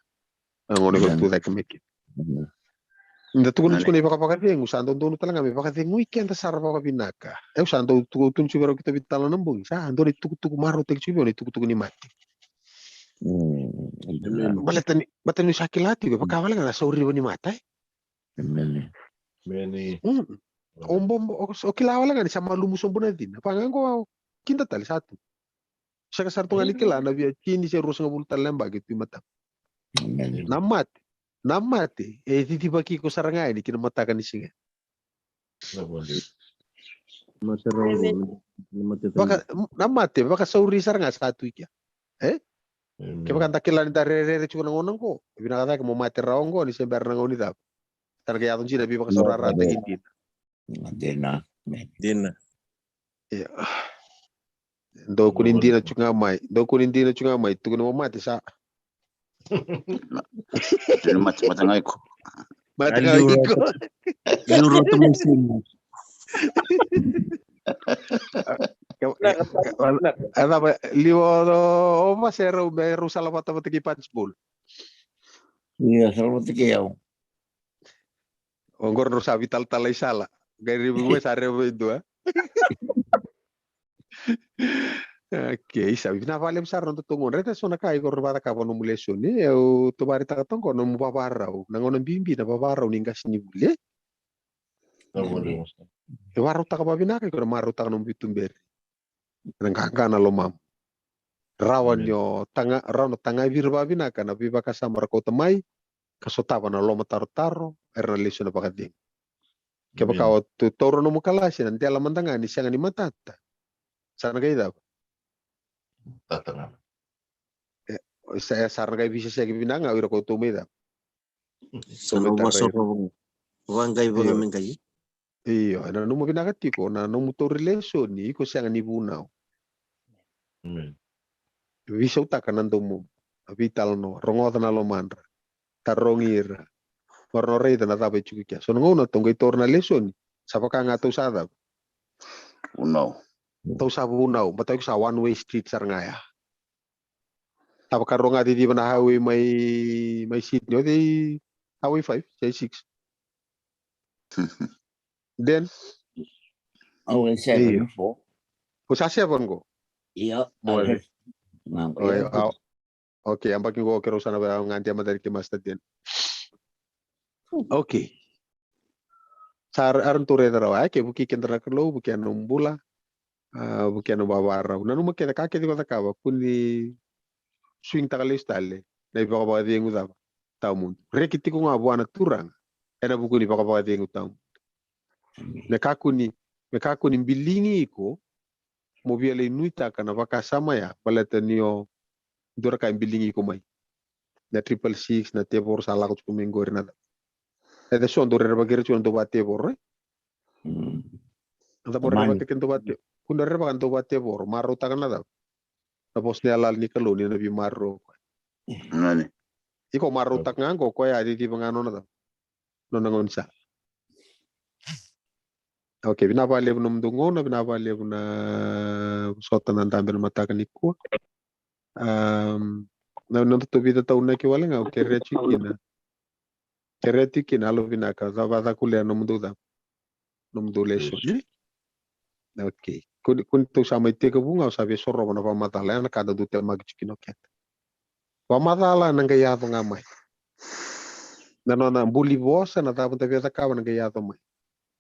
Na gauna ko tu cake mai kina. Da tukuna tiko na ivakavakacegu, sa dodonu tale ga me vakacegui keda sara vakavinaka. Au sa dau tukuna tiko vei rau keitou veitalanoa na bogi, sa dua na itukutuku marautaki tiko vei au na itukutuku ni mate. Baleta ni, baleta ni sa kila tiko, vaka wale ga na sauriva ni mata, e? O bobo, o, o kila wale ga ni sa malumu sobu na cina. Vaka ga qo, kida tale sa tu. Sega sara tu ga ni kila na via tini se ruasagavulu tale na yabaki tu i matamu. Na mate, na mate e cicivaki iko sara ga yani ki na mataka ni siga. Vaka, na mate vakasauri sara ga sa tu i kea. E? Kevaka da kila ni da rerere tiko na gauna qo, e vinaka cake mo mate rawa qo ni se bera na gauna ni cava. Sa na qai yaco dina veivakasaurarataki dina. Dina. Dina. Ia. Dou kua ni dina tiko ga mai. Dou kua ni dina tiko ga mai. Tukuna mo mate sa. Tuni mate, mate ga iko. Mate ga iko. Liu rota mai sini. Liu o, o, o, ma se rau, me rau salavata vata kei Punchbowl. Ia, salavata kei au. O qori rau sa vitalatala i sala. Qai raivi mai sa raivi mai dua. Okay, sa vinaka vakalevu sara na nodatou gauna. Raica so na ka iko rau vakacakava nomu lesoni. Au tou vakaraitaka toka qo nomu vavarau. Na gauna bibi na vavarau ni qasenivuli. E varautaka vavinaka iko na marautaka nomu veituberi. Na qaqa na lomamu. Rawa ni o taga, rawa na tagavi ira vavinaka na veivakasama ra kauta mai, ka sotava na lomatarotaro, era na lesu na vakacegu. Kevaka o tu taura nomu kalasi na dela mada ga ni sega ni matata. Sa na qai cava? Matata ga. E, sa, sa na qai viseseki vinaka ga o ira ko tou mai cava? Sa na vasorova ga. Vaqai vaqai me qai. Io, e nanuma vinaka tiko na nomu tauri lesoni, iko sega ni vunau. Veisautaka na domomu, na veitalanoa, rogoca na lomadra, tarogi ira. Mara na raica na cava e tiko kea. So na gauna tou qai taura na lesoni, sa vaka ga tou sa cava? Vunau. Tou sa vunau, baleta iko sa one way street sara ga ya. Sa vaka rau ga ciciva na highway mai, mai Sydney, o cei highway five, se six? Den? Highway seven, four. O sa seven qo? Io. Okay, yabaki qo keirau sa na vei au ga dia matani ke Master Den. Okay. Sa ar, ar tou raica rawa, e, ke vukei keda na Kalou, vukei na nomu bula, a, vukei na vavarau. Nanuma kece ka kece ko cakava, kua ni swingtaka lesu tale na ivakavakacegu cava? Tawamudu. Reki tiko ga vua na Turaga ena vuku ni vakavakacegu tawamudu. Me kakua ni, me kakua ni biligi iko mo via lai nuitaka na vakasama ya, baleta ni o dua na ka e biligi iko mai. Na triple six, na tevoro sa lako tiko mai qori na cava. E so dou rerevaki ira tiko na dou vakatevoro, e? Na cava o rerevaki ira na dou vakatevoro? Kua ni rerevaka na dou vakatevoro, marautaka na cava? Na vosa ni yalayala ni Kalou ni na veimaroroi o koya. Iko marautaka ga qo, o koya a ciciva ga nona cava? Nona gaunisala. Okay, vinaka vakalevu na nomudou gauna, vinaka vakalevu na vosota na dabe na mataka nikua. Am, na nodatou vica taunaki wale ga, au kerea tiko kina. Kerea tiko kina, yalo vinaka, sa vakacakulea na nomudou cava? Nomudou lesoni. Okay. Kua ni, kua ni tou sa mai tekivu ga, au sa via sorova na vakamacala, ya na ka da dau temaki tiko kina o keda. Vakamacala na qai yaco ga mai. Na nona buli vosa, na cava da via cakava na qai yaco mai.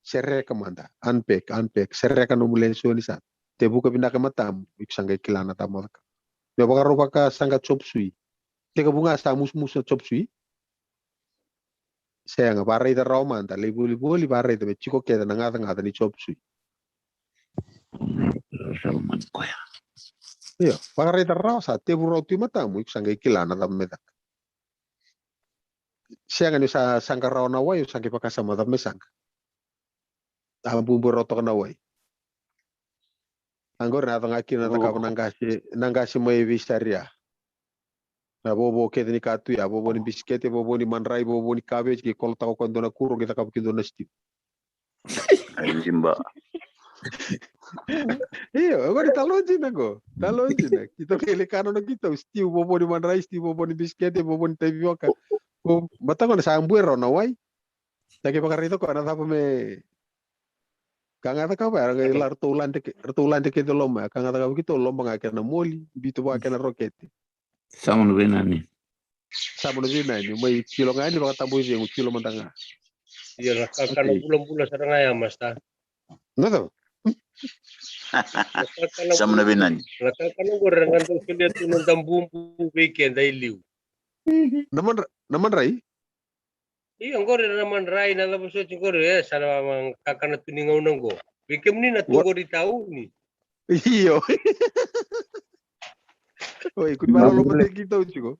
Sereka mada, unpack, unpack, sereka nomu lesoni sa. Tevuka vinaka e matamu, iko sa qai kila na cava mo cakava. Me vakarau vakasaqa chop suey. Tekivu ga sa musumusu na chop suey. Sega, vakaraica rawa mada, lai volivoli, vakaraica me tiko kece na gacagaca ni chop suey. Io, vakaraica rawa sa tevu rawa tu e matamu, iko sa qai kila na cava me caka. Sega ni sa saqa rawa na wai, o sa qai vakasama cava me saqa. A bubu rawa toka na wai. Oqori na yaco ga kina na cakava na qase, na qase mai veisaria. Na vovo kece ni ka tu ya, vovo ni bisikete, vovo ni madrai, vovo ni kaveji, ke kolotaka o koya e dua na kuro, ke cakava kina e dua na stew. Ai, jimba. Io, oqori talo dina qo. Talo dina. Keitou qai lai kana na keitou stew, vovo ni madrai, stew, vovo ni bisikete, vovo ni tavioka. Ko, mataqo na sa bue rawa na wai. Sa qai vakaraica o koya na cava me ka ga cakava, era qai la ratou lade ke, ratou lade kece e loma, ka ga cakava keitou, loba ga kena moli, biuta vua kena rokete. Samu na veinani. Samu na veinani, mai kilo ga yani vakatabui cegu, kilo mada ga. Ia na kakana bulabula sara ga ya, masta. Na cava? Samu na veinani. Na kakana qori era ga dau solia tu na noda bubu vei keda e liu. Na madra-, na madrai? Io, qori na madrai, na cava soti qori, e, sa na kakana tu ni gauna qo. Vei kemuni na tu qori tauni. Io. Oi, kua ni vakalolomataki keitou tiko.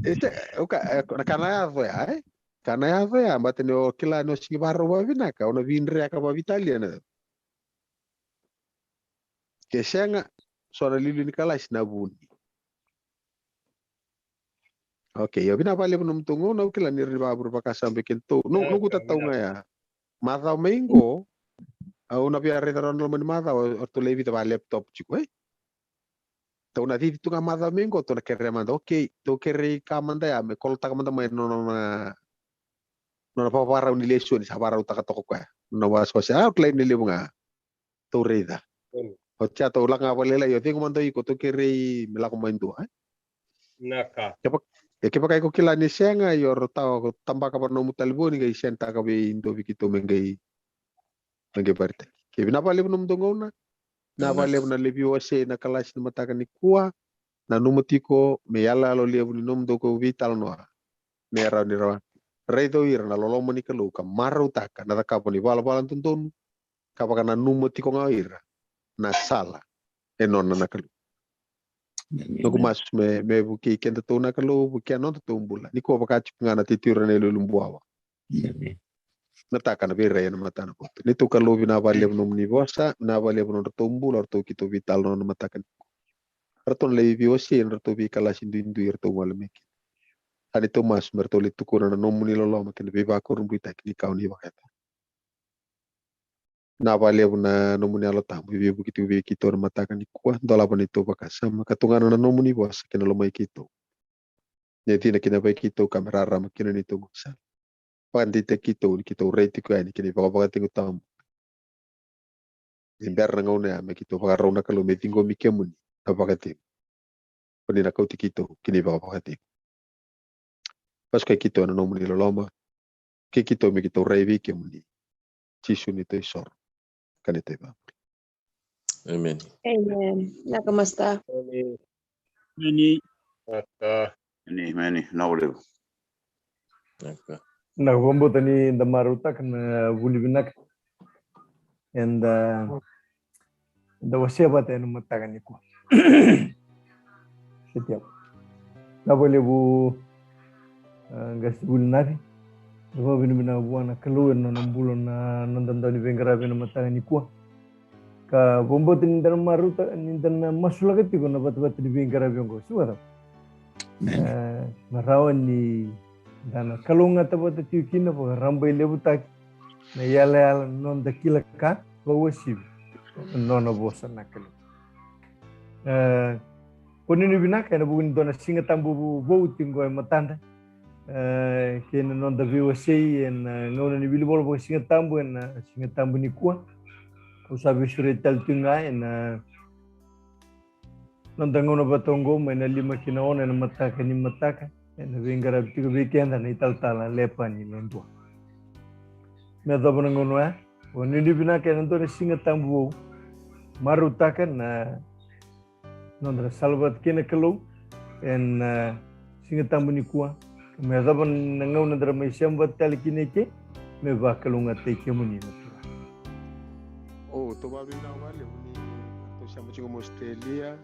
E se, o ka, e, na ka na yaco ya, e? Ka na yaco ya, baleta ni o kila ni o sega ni vakarau vakavinaka, o na veidreka vakaveitalia na. Ke sega, so na liuliu ni kalasi na vuni. Okay, io, vinaka vakalevu na nomudou gauna, au kila ni rawa ni vakavure vakasama vei kedatou. No, noqu tatau ga ya. Macawa mai qo, au na via raica rawa na loma ni macawa, o ratou lai vica vaka laptop tiko, e? Tou na cici tu ga macawa mai qo, tou na kerea mada, okay, tou kerei ka mada ya, me kolotaka mada mai na nona, nona vakavakarau ni lesoni, sa vakarautaka toka o koya. Nona wasewase, a, au kila ni levu ga. Tou raica. Oti ya tou lako ga vakalailai, o cegu mada o iko, tou kerei me lako mai dua, e? Na ka. Kevaka, e kevaka iko kila ni sega, io ratou tabaka vaka nomu talevoni, qai sendtaka vei dua vei keitou me qai, me qai vakaraitaki. Ke vinaka vakalevu na nomudou gauna. Vinaka vakalevu na lai veiwasei na kalasi ni mataka nikua. Nanuma tiko me iyaloyalo levu ni nomudou veitalanoa. Me rawa ni rawa. Raica o ira na loloma ni Kalou ka marautaka na cakava ni valavala dodonu, ka vakananuma tiko ga o ira na sala e nona na Kalou. Noqu masu me, me vukei kedatou na Kalou, vukea nodatou bula. Nikua vaka tiko ga na titiro na iluilu buawa. Na taka na veirai ena matana koto. Neitou Kalou, vinaka vakalevu nomuni vosa, vinaka vakalevu nodratou bula, o ratou keitou veitalanoa na mataka nikua. Ratou na lai veiwasei ena ratou veikalasi duidui, ratou gole mai kina. A neitou masu me ratou lai tukuna na nomuni loloma kei na veivakurabuitaki ni kawa ni vakayacani. Vinaka vakalevu na nomuni Yalo Tabu e veivuke tiko vei keitou na mataka nikua, dolava neitou vakasama ka tugana na nomuni vosa kei na lomai keitou. Ni cina kina vei keitou ka me rarama kina neitou gaunisala. Vakadeitaki keitou ni keitou rai tiko yani kei na ivakavakacegu tabu. Ni bera na gauna ya me keitou vakarau na Kalou me ciqomi kemuni na vakacegu. Ko ni na kauti keitou ki na ivakavakacegu. Vasukai keitou ena nomuni loloma. Kei keitou me keitou rai vei kemuni. Jisu neitou isoro ka neitou ivakabula. Amen. Amen. Vinaka masta. Amen. Amen. Vinaka. Amen, amen. Vinaka vakalevu. Vinaka. Vinaka, vakabauta ni da marautaka na vuli vinaka eda, eda wasea vata ena mataka nikua. Setiavu. Vinaka vakalevu, a, qase vuli Nafi. Vakavinavinaka vua na Kalou ena nona bula na noda dau ni veiqaravi ena mataka nikua. Ka vakabauta ni da na marauta, ni da na masulaka tiko na vatavata ni veiqaravi oqo. Sivata. Amen. E, na rawa ni da na kalougata vata tiko kina, vakarabailevutaki na iyalayala ni noda kila ka vakauasivi na nona vosa na Kalou. E, kua ni vinaka ena vuku ni dua na Siga Tabu vou tiko e matada. E, kei na noda veiwasei ena gauna ni wilivola vakasigatabu ena Siga Tabu nikua. Au sa veisureti tale tiko ga ena noda gauna vata oqo mai na lima ki na ono ena mataka ni mataka, ena veiqaravi tiko vei keda na italatala Lepani Ledua. Me yacova na gauna oya, o ni vinaka ena dua na Siga Tabu vou. Marautaka na noda na salavata kei na Kalou ena, e, Siga Tabu nikua. Me yacova na gauna da mai sema vata tale kina eke, me vakalougatataki kemuni na Turaga. O, tou vakavinavinaka vakalevu ni tou sema tiko mai Australia.